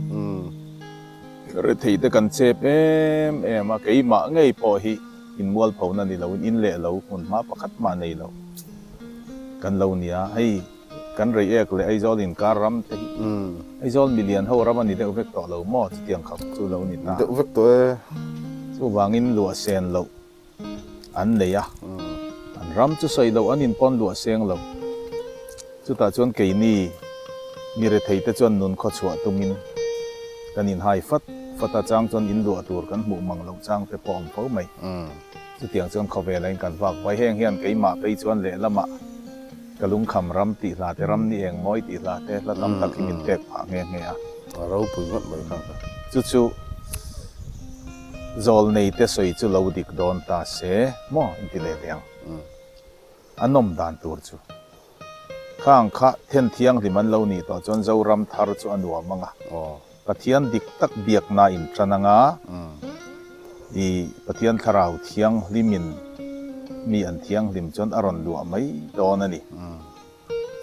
Rethei te kan chep em em a. Keimah ngei pawh hi inmualphona ni loin in leh lo hmun hma pakhat mah nei lo kan lo nia. Hei kan Reiek leh Aizawl inkar ram te hi Aizawl milian ho ram a ni deuh vek tawh lo maw? Chutiang khap chu lo ni ta. Deuh vek tawh e. Chuvangin luah sen loh an nei a, an ram chu sawi loh an inpawn luah seng lo. Chutah chuan keini mi retheite chuan nun khaw chhuah tumin kan inhai fat fat a, chang chuan in luah tur kan hmuh mang loh chang te pawh a awm fo mai. Chutiang chuan khawvela in kan vak vai. Heng hian keimah phei chuan lehlamah Ka lungkham ram tih hla te, ram ni eng mawi tih hla te, hla tam tak hi min pek phah nghe nghe a. A ropui ngawt mai kha. Chu chu zawlnei te sawi chu lo dik dawn ta se maw in ti leh teh ang. A nawm dan tur chu. Khang kha then thianghlim an lo nih tawh chuan Zoram thar chu a nuam ang a. Pathian dik tak biakna in tan ang a, i Pathian thlarau thianghlimin mi an thianghlim chuan a rawn luah mai dawn a ni.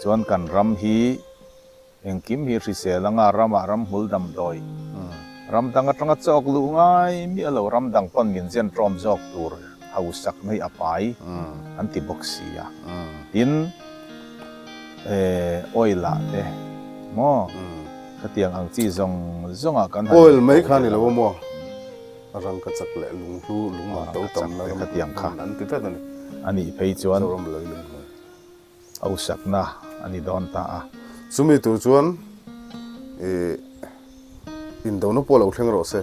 Chuan kan ram hi engkim hi hrisel anga ramah ramhmul damdawi, ram dang atanga chawk luh ngai miah lo ram dang pawn min zen ṭawm zawk tur hausakna hi a pai an ti bawk si a. Tin, oil ah te maw? Khatiang ang chi zawng zawngah kan han Oil mai kha ni lo a maw? A rangka chak leh lunghlu lungman to tam na khatiang kha an ti tlat a ni. A nih phei chuan Zoram lei lung hnuai. Hausakna a ni dawn ta a. Chumi tur chuan ih indona pawh lo thleng rawh se.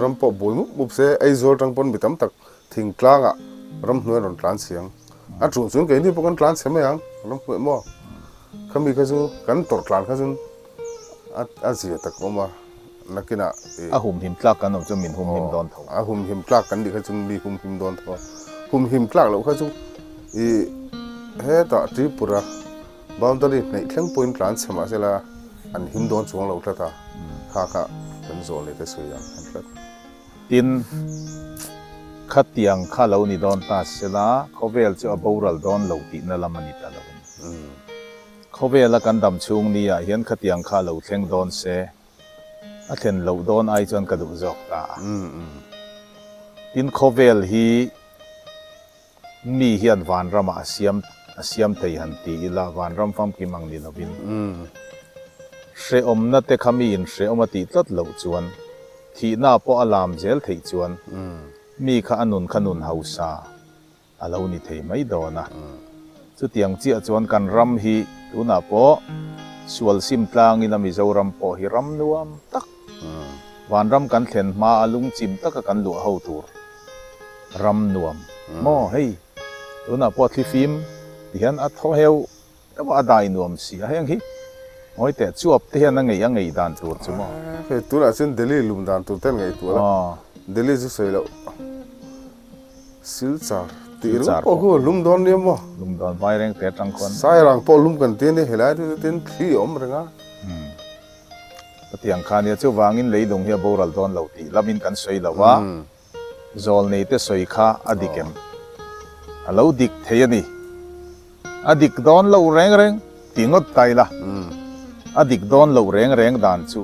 Ram pawh buai mup mup se, Aizawl tang pawn mi tam tak thingtlangah ramhnuai an rawn tlan chhe ang. A tul chuan keini pawh kan tlan chhe mai ang, ramhnuai maw? Khami kha chu kan tawrh tlan kha chuan a a zia tak awm a, nakinah ih. A humhim tlak kan awm chuan min humhim dawn tho. A humhim tlak kan nih kha chuan mi humhim dawn tho a, humhim tlak loh kha chu ih hetah Tripura boundary hnaih thleng pawhin tlan chhe mahse la. an him dawn chuang lo tlat a, kha kha kan zawh leh te sawi ang han tlat. Tin, khatiang kha lo ni dawn ta sela, khawvel chu a boral dawn lo tihna lam a ni ta lo a ni. Khawvela kan dam chhung ni ah hian khatiang kha lo thleng dawn se, a thlen loh dawn ai chuan ka duh zawk ta a. Tin, khawvel hi Mi hian vanramah a siam a siam thei han ti ila, vanram famkim ang ni lovin. Hrehawmna te kha miin hrehawm a tih tlat loh chuan, thihna pawh a lam zel theih chuan, mi kha a nun kha nun hausa a lo ni thei mai dawn a. Chutiang chiah chuan kan ram hi tunah pawh sual sim tlangin a Mizoram pawh hi ram nuam tak, vanram kan thlen hma a lungchim taka kan luah ho tur, Ram nuam maw hei tunah pawh thlifim ti hian a thaw heuh heuh a, a dai nuam si a heng hi ngawi teh chuap te hian a ngei a ngei dan tur chu maw. Hei tunah chuan Delhi lum dan tur te an ngaihtuah la, Delhi chu sawi loh Silchar tih ringawt pawh khu lum dawn nia maw. Lum dawn vai reng te atang khuan. Sairang pawh lum kan ti a nia helai te chu tin thli a awm reng a. Chutiang kha nia chuvangin leilung hi a boral dawn lo tih lamin kan sawi lo a. Zawlneite sawi kha a dik em? A lo dik thei a ni. A dik dawn loh reng reng ti ngawt ta ila, a dik dawn loh reng reng dan chu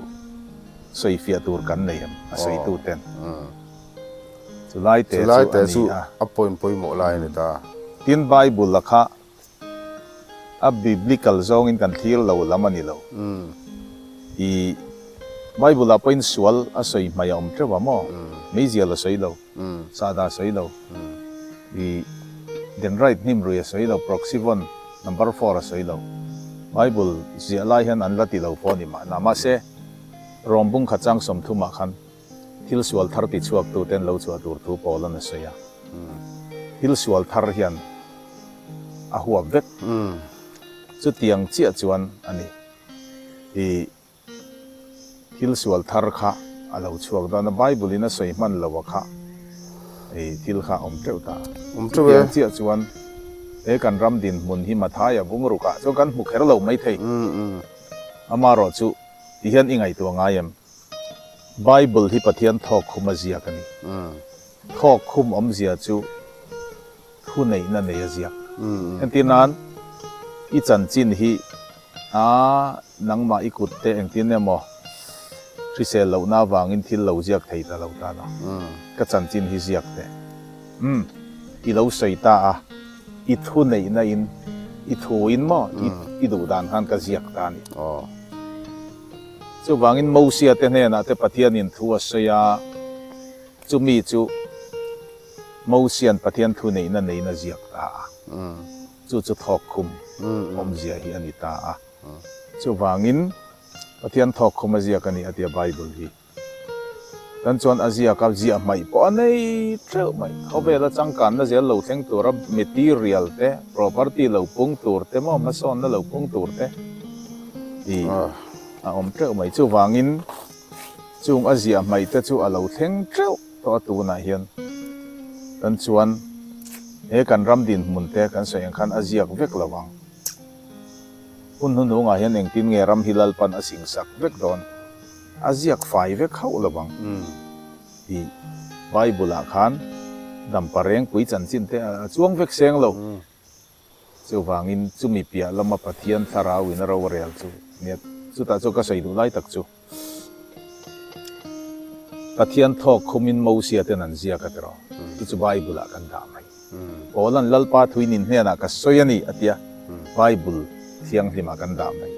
sawi fiah tur kan nei em? A sawitu ten. Chulai te chu a ni a. A point pawimawh lai a ni ta. Tin Bible-a kha A biblical zawngin kan thlir lo lam a ni lo. I Bible-ah pawhin sual a sawi hmai a awm teuh a maw? Meizial a sawi lo, sahdah a sawi lo, i Denrite hnim rui a sawi lo, Proxyvon number four a sawi lo. Bible ziah lai hian an la ti lo pawh a ni mahna. Mahse, Rom bung khat chang 30 ah khan thil sual thar ti chhuak tu ten lo chhuah tur thu pawl an a sawi a. Thil sual thar hian a huap vek. Chutiang chiah chuan a ni. I thil sual thar kha a lo chhuak dawn a, Bible in a sawi hman lo a kha i thil kha a awm teuh ta. Chutiang chiah chuan he kan ram dinhmun hi Mathaia bungruk ah chuan kan hmu kher lo maithei. Amaherawhchu tihian i ngaihtuah ngai em? Bible hi Pathian thawk khum a ziak a ni. Thawk khum awmzia chu thu neihna nei a ziak. Entir nan, i chanchin hi a nangmah i kut te engtin emaw hrisel lohna avangin thil lo ziak thei ta lo ta la, ka chanchin hi ziak teh. Umm, i lo sawi ta a, i thu neihna in, i thu in maw i duh dan khan ka ziak ta a ni. Chuvangin Mosia te hnenah te Pathianin thu a sawi a, chumi chu Mosia'n Pathian thu neihna neiin a ziak ta a, chu chu thawkkhum awmzia hi a ni ta a. Chuvangin Pathian thawkkhum a ziak a ni a tia Bible hi. Tan chuan a ziak a, ziah hmaih pawh a nei teuh mai. Khawvela changkanna zel lo thleng tura material te, property lo pung tur te maw, hmasawnna lo pung tur te hi a awm teuh mai. Chuvangin chung a ziah hmaih te chu a lo thleng teuh tawh a tunah hian. Tan chuan he kan ram dinhmun te kan sawi ang khan a ziak vek lo ang. Hun hnuhnungah hian engtin nge ram hi Lalpan a singsak vek dawn? A ziak fai vek hauh lo ang tih Bible-ah khan dampa rengpui chanchin te a chuang vek seng lo. Chuvangin chumi piah lama Pathian thlarauin a ro a rel chu nia chutah chu ka sawi duh lai tak chu. Pathian thawk khumin Mosia ten an ziak a tiraw? Chu chu Bible-ah kan dah mai. Paula'n Lalpa thuinin hnenah ka sawi a ni a tia, Bible thianghlimah kan dah mai.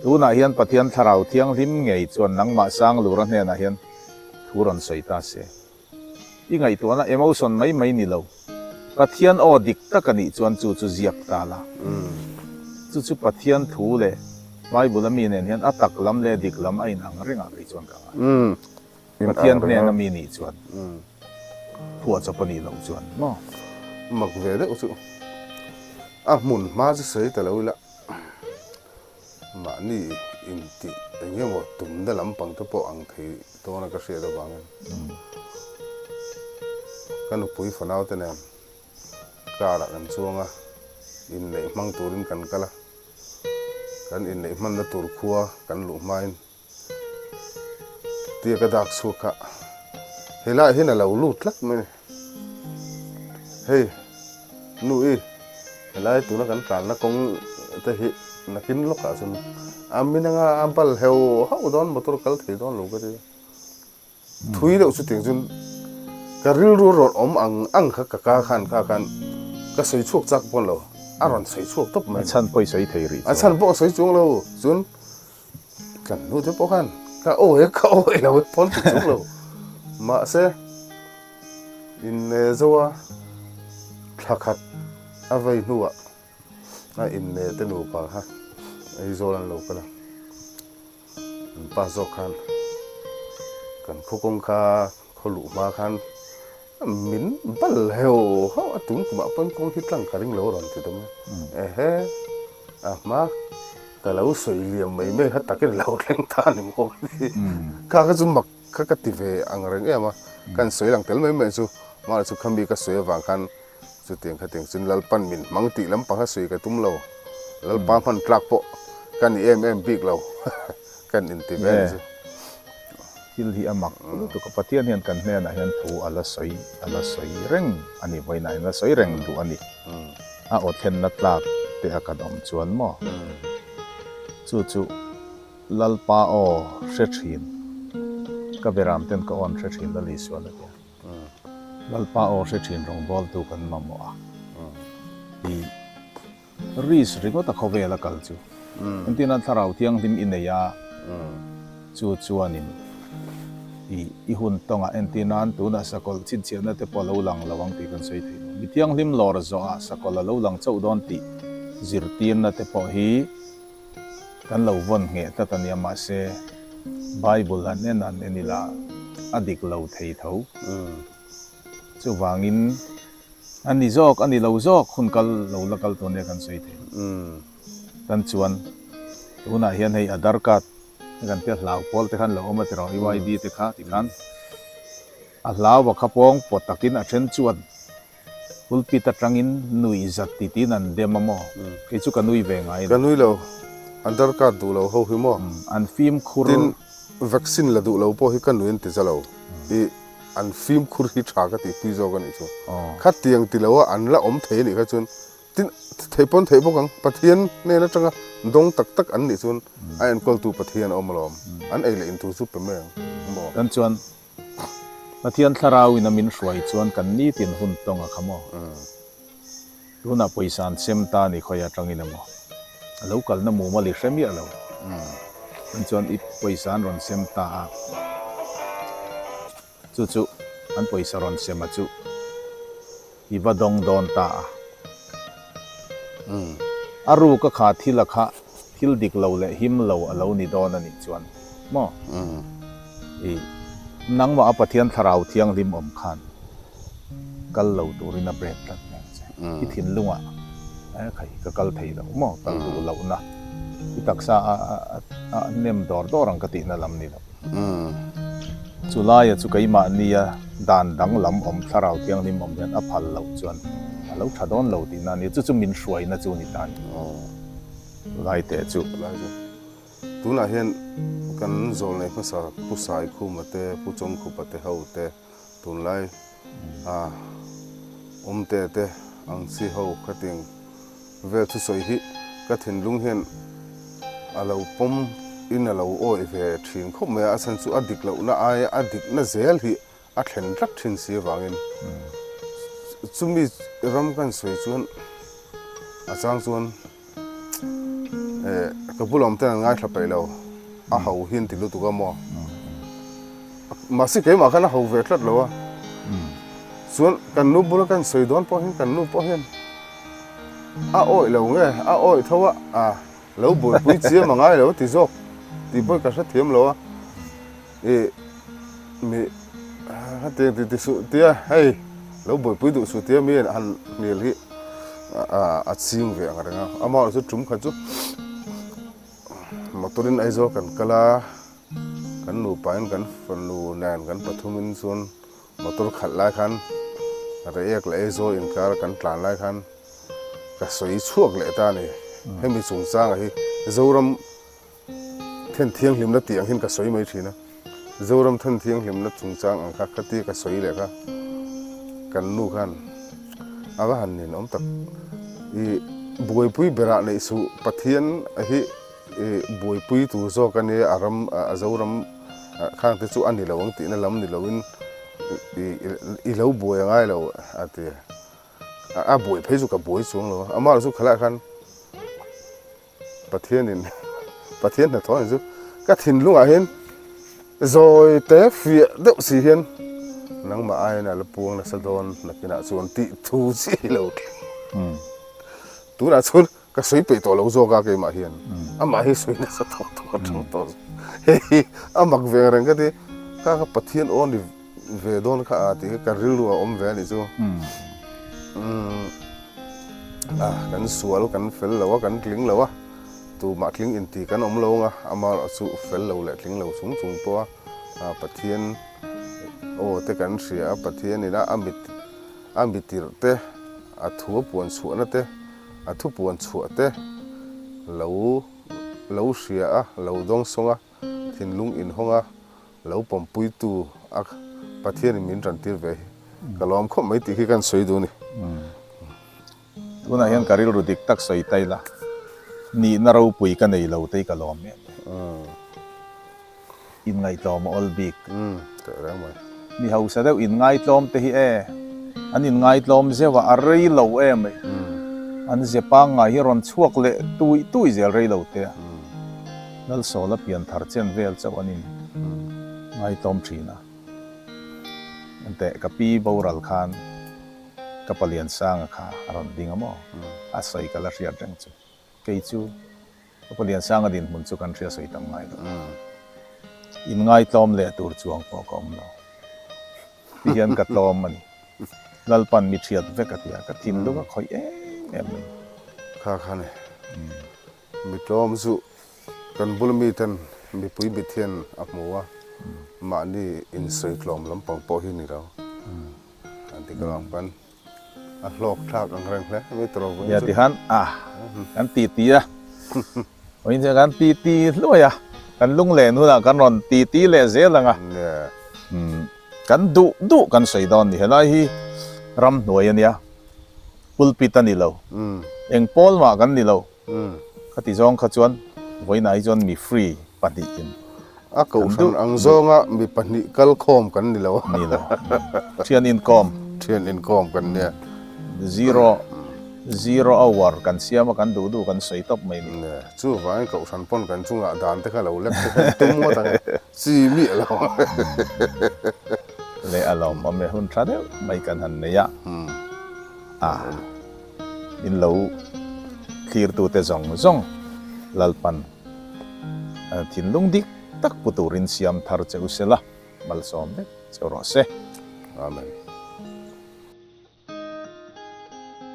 Tunah hian Pathian Thlarau Thianghlim ngei chuan nangmah Sanglura hnenah hian thu rawn sawi ta se. I ngaihtuahna emotion mai mai ni lo. Pathian aw dik tak a nih chuan chu chu ziak ta la. Chu chu Pathian thu leh Bible a mi nen hian a tak lam leh dik lam a inang reng ah kei chuan ka ngai. Pathian hnen a mi nih chuan phuahchawp a nih loh chuan maw? Mak ve deuh chu a hmun hma chu sawi ta lo ila. Mahni intih eng emaw tumna lampang te pawh ang thei dawn a ka hriat avangin ka nupui fanau te nen car ah kan chuang a, inneih hmang turin kan kal a. Kan inneih hmanna tur khua kan luh hmain tia ka dak chhuak kha helaiah hian a lo lut tlat mai a ni. Hei nu i helai tuna kan tlanna kawng te hi nakin lawkah chuan a min anga a bal heuh hauh dawn motor kal thei dawn lo ka ti a. Thui deuh chutiang chuan ka rilru rawn awm ang ang kha ka ka khan kha khan ka sawi chhuak chak pawn lo, a rawn sawi chhuak tawp mai. A chhan pawh i sawi thei rih chuan. A chhan pawh a sawi chuang lo chuan kan nu te pawh khan ka awi a ka awi lo e pawn ti chuang lo. Mahse inne zo a thla khat a vei hnuah a inne te nupa kha Aizawl an lo kal a. An pa zawk khan kan khaw kawng kha khaw luh hma khan min bal heuh hauh a tun kumah pawn kawng hi tlang ka ring lo a rawn ti dawm a. Ehe a hma ka lo sawi liam mai mai kha takin a lo thleng ta a ni maw ka ti. Kha kha chu mak kha ka ti ve ang reng em a, kan sawi lang tel mai mai chu mahse chu khami ka sawi avang khan Chutiang khatiang chuan Lalpan min hmang tih lampang a sawi ka tum lo. Lalpa hman tlak pawh ka ni em em bik lo. Kan inti ve ani chu. Thil hi a mak lutuk a, Pathian hian kan hnenah hian thu a la sawi a la sawi reng a ni, vawiinah hian a sawi reng duh a ni. A aw thlenna tlak te a kan awm chuan maw? Chu chu Lalpa aw hre thin, ka beram ten ka awn hre thin Lal Isuan a ti a. Lalpa aw hre thin rawngbawltu kan mamawh a, i risk ringawt a khawvel a kal chu. Engtin a thlarau thianghlim i nei a, chu chuanin i i hun tawngah entir nan tunah sakawlh chhinchhiahna te pawh a lo lang lo ang tih kan sawi thei lo. Mi thianghlim lawr zawhah sakawlh a lo lang chauh dawn tih zirtirna te pawh hi Kan lo vawn ngheh tlat a nia mahse Bible han en han en ila a dik lo thei tho. Chuvangin a ni zawk a ni lo zawk hun kal lo la kal tur nia kan sawi thei lo. Tan chuan tunah hian hei Aadhaar card te kan tia hlau pawl te khan lo awm a tiraw UID te kha tikhan a hlau a kha pawng pawt takin a then chuan Pulpit atangin nui zat ti tiin an dem a maw? Kei chu ka nui ve ngai lo. Ka nui lo. An darkar duh lo ho hi maw? An fimkhur. Tin, vaccine la duh lo pawh hi ka nui an ti za lo. I an fimkhur hi tha ka tihpui zawk a nih chu. Khatiang ti lo a an la awm thei a nih kha chuan tin theih pawn theih bawk ang. Pathian hnen atanga dawng tak tak an nih chuan a enkawltu Pathian a awm alawm. An ei leh in tur chu pe mai ang maw? Kan chuan Pathian thlarau in a min hruai chuan kan nitin hun tawng a kha maw? Tunah pawisa an sem ta ni khawi atangin emaw a lo kalna mumal i hre miah lo. Chuan chuan i pawisa an rawn sem ta a, chu chu an pawisa rawn sem a chu i va dawng dawn ta a. A ruk a kha thil a kha thil dik lo leh him lo a lo ni dawn a nih chuan maw? I nangmah a Pathian Thlarau Thianghlim awm khan kal lo turin a break tlat mai ang che. I thinlungah e khai ka kal thei lo maw? Kal duh lohna i taksa a a nem dawr dawr ang ka tihna lam ni lo. Chu laia chu keimahnia dan danglam awm Thlarau Thianghlim awm hian a phal loh chuan a lo tha dawn lo tihna a ni. Chu chu min hruaina chu ni ta a ni. Lai teh chu. Lai chu. Tunah hian kan zawlnei hmasa Pu Saikhuma te, Pu Chawngkhupa te ho te tunlai a awmte te ang chi ho khatiang vel thusawi hi ka thinlung hian a lo pawm in a lo awih ve thin khawp mai a, a chhan chu a dik lohna aia a dikna zel hi a thlen tlat thin si avangin chumi ram kan sawi chuan a chang chuan eh ka bula awm ten an ngaithla peih lo a ho hi an ti lutuk a maw mahse keimah khan a ho ve tlat lo a chuan kan nu bula kan sawi dawn pawh hian kan nu pawh hian A awih lo nge? A awih tho a, a lo buaipui chiam a ngai lo ti zawk tih pawh ka hrethiam lo a. Ih mi hetiang ti ti suh tia hei lo buaipui duh suh tia mi han hnial hi a ching ve ang reng a. Amaherawhchu chu tum khat chu motor in Aizawl kan kal a, kan nupa in kan fanu nen kan pathum in chuan Motor khalh lai khan Reiek leh Aizawl inkar kan tlan lai khan ka sawi chhuak leh ta a ni. Hemi chungchanga hi Zoram then thianghlimna tih ang hian ka sawi mai thin a, Zoram then thianghlimna chungchang ang kha khatia ka sawi leh kha kan nu khan a va han ninawm tak. I buaipui berah neih suh Pathian hi i buaipui tur zawk a nia a ram a Zoram khang te chu a ni lo ang tihna lam ni loin i lo buai a ngai lo a ti a. A buai phei chu ka buai chuang lo a, amah chu khalaiah khan Pathianin Pathian hnathawh a ni chu ka thinlungah hian zawi te fiah deuh si hian nangmah aiin a la puang nasa dawn nakinah chuan tih thu chi hi lo thleng. Tunah chuan ka sawi peih tawh lo zawk a keimah hian amah hi sawi nasa tawh tawh atang tawh hei hi a mak ve ang reng ka ti kha kha Pathian aw ni ve dawn kha a tih kha ka rilru a awm ve a nih chu a kan sual kan fel lo a kan tling lo a tumah tling inti kan awm lo anga amaherawh chu fel lo leh tling lo chung chung pawh a Pathian aw te kan hria a Pathian ina a mit a mitirh te a thu a puan chhuahna te a thu puan chhuah te lo lo hria a lo dawng sawng a thinlung inhawng a Lo pawmpuitu a Pathianin min tantir ve hi ka lawm khawp mai tih khi kan sawi duh a ni. Tunah hian ka rilru dik tak sawi ta ila, nihna ropui ka nei lo tei ka lawm em em. Inngaihtlawm a awl bik. Mi hausa deuh inngaitlawm te hi e, an inngaitlawm zeuh a, a rei lo em mai. An ze pangngai hi rawn chhuak leh tui tui zel rei lo te a. Lalsawla pian thar chen vel chauh an in ngaitlawm thin a. Enteh ka pi boral khan ka Paliansanga kha a rawn ding a maw? A sawi ka la hriat reng chu. Kei chu ka Paliansanga dinhmun chu kan hria sawi tam ngai lo. In ngaitlawm leh tur chuang pawh ka awm lo. Ti hian ka tlawm a ni. Lalpan mi thiat vek a ti a, ka thinlung a khawih em em mai. Kha kha ni. Mi tlawm chu kan bul mi ten mipui mit hian a hmu a, mahni insawi tlawm lampang pawh hi ni lo. An ti ka ang pawn a hlawk thlak ang reng hle mai tawh lo. Nia tihan a kan ti ti a, vawiin chuan kan ti ti hluai a, kan lunglen hunah kan rawn ti ti leh zel ang a. Kan duh duh kan sawi dawn ni, helai hi ramhnuai a nia, pulpit a ni lo, eng pawl mah kan ni lo. Khati zawng kha chuan vawiinah hi chuan mi free pahnihin A kohhran ang zawnga mi pahnih kal khawm kan ni lo. Ni lo. Thian inkawm. Thian inkawm kan nia. Zero, zero hour kan siam a, kan duh duh kan sawi tawp mai ni. Nia, chuvangin kohhran pawn kan chungah dan te kha lo lek te kha tum ngawt ang e. Chi miah lo. Leh a lawmawm e, hun tha deuh mai kan han nei a. A. In lo thlirtute zawng zawng Lalpan thinlung dik tak pu turin siam thar che u sela, malsawm vek che rawh se. Amen.